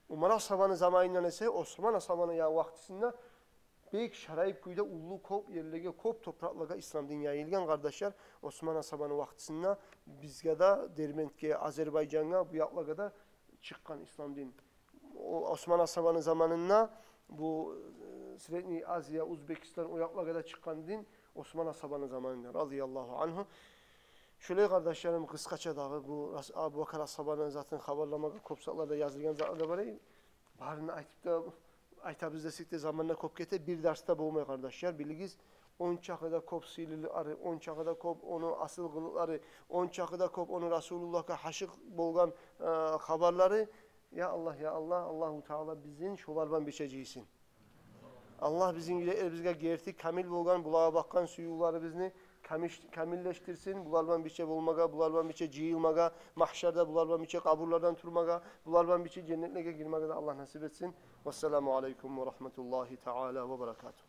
Умар асгьабаны заманындан эсе Осман асгьабаны я вакътисинде бек шарайып кюйде уллу кёп ерлеге, кёп топуракълагъа ислам дин яйылгъан, къардашлар. Осман асгьабаны вакътисинде бизге де, Дербентге, Азербайжангъа, бу якълагъа да чыкъгъан ислам дин. О, Осман асгьабаны заманында бу, э, Средний Азия, Узбекистан, о якълагъа да чыкъгъан дин Осман асгьабаны заманында, радияллагьу ангьу. Шолай, къардашларым, къысгъача дагъы бу Рас-, Абубакар асгьабаны затын хабарламагъа кёп затлар да язылгъан затлар да бар. Барын айтып да, айтабыз десек де, заман да кёп гете, бир дарс да болмай, къардашлар. Билигиз, ончакъы да кёп сыйлылыкълары, ончакъы да кёп ону асил къылыкълары, ончакъы да кёп ону Расулуллагьгъа гьашыкъ болгъан, э, хабарлары. Я Аллагь, я Аллагь, Аллагьу Таала бизин шолардан бирче жыйсын. Аллагь бизин юреклерибизге герти, камил болгъан, булагъа бакъгъан сюювлерибизни камиш-, камиллешдирсин. Булардан бирче болмагъа, булардан бирче жыйылмагъа, магьшарда булардан бирче къабурлардан турмагъа, булардан бирче женнетлеге гирмеге де Аллагь насип этсин. Вассаламу алайкум ва рагьматуллагьи таала ва баракатугь.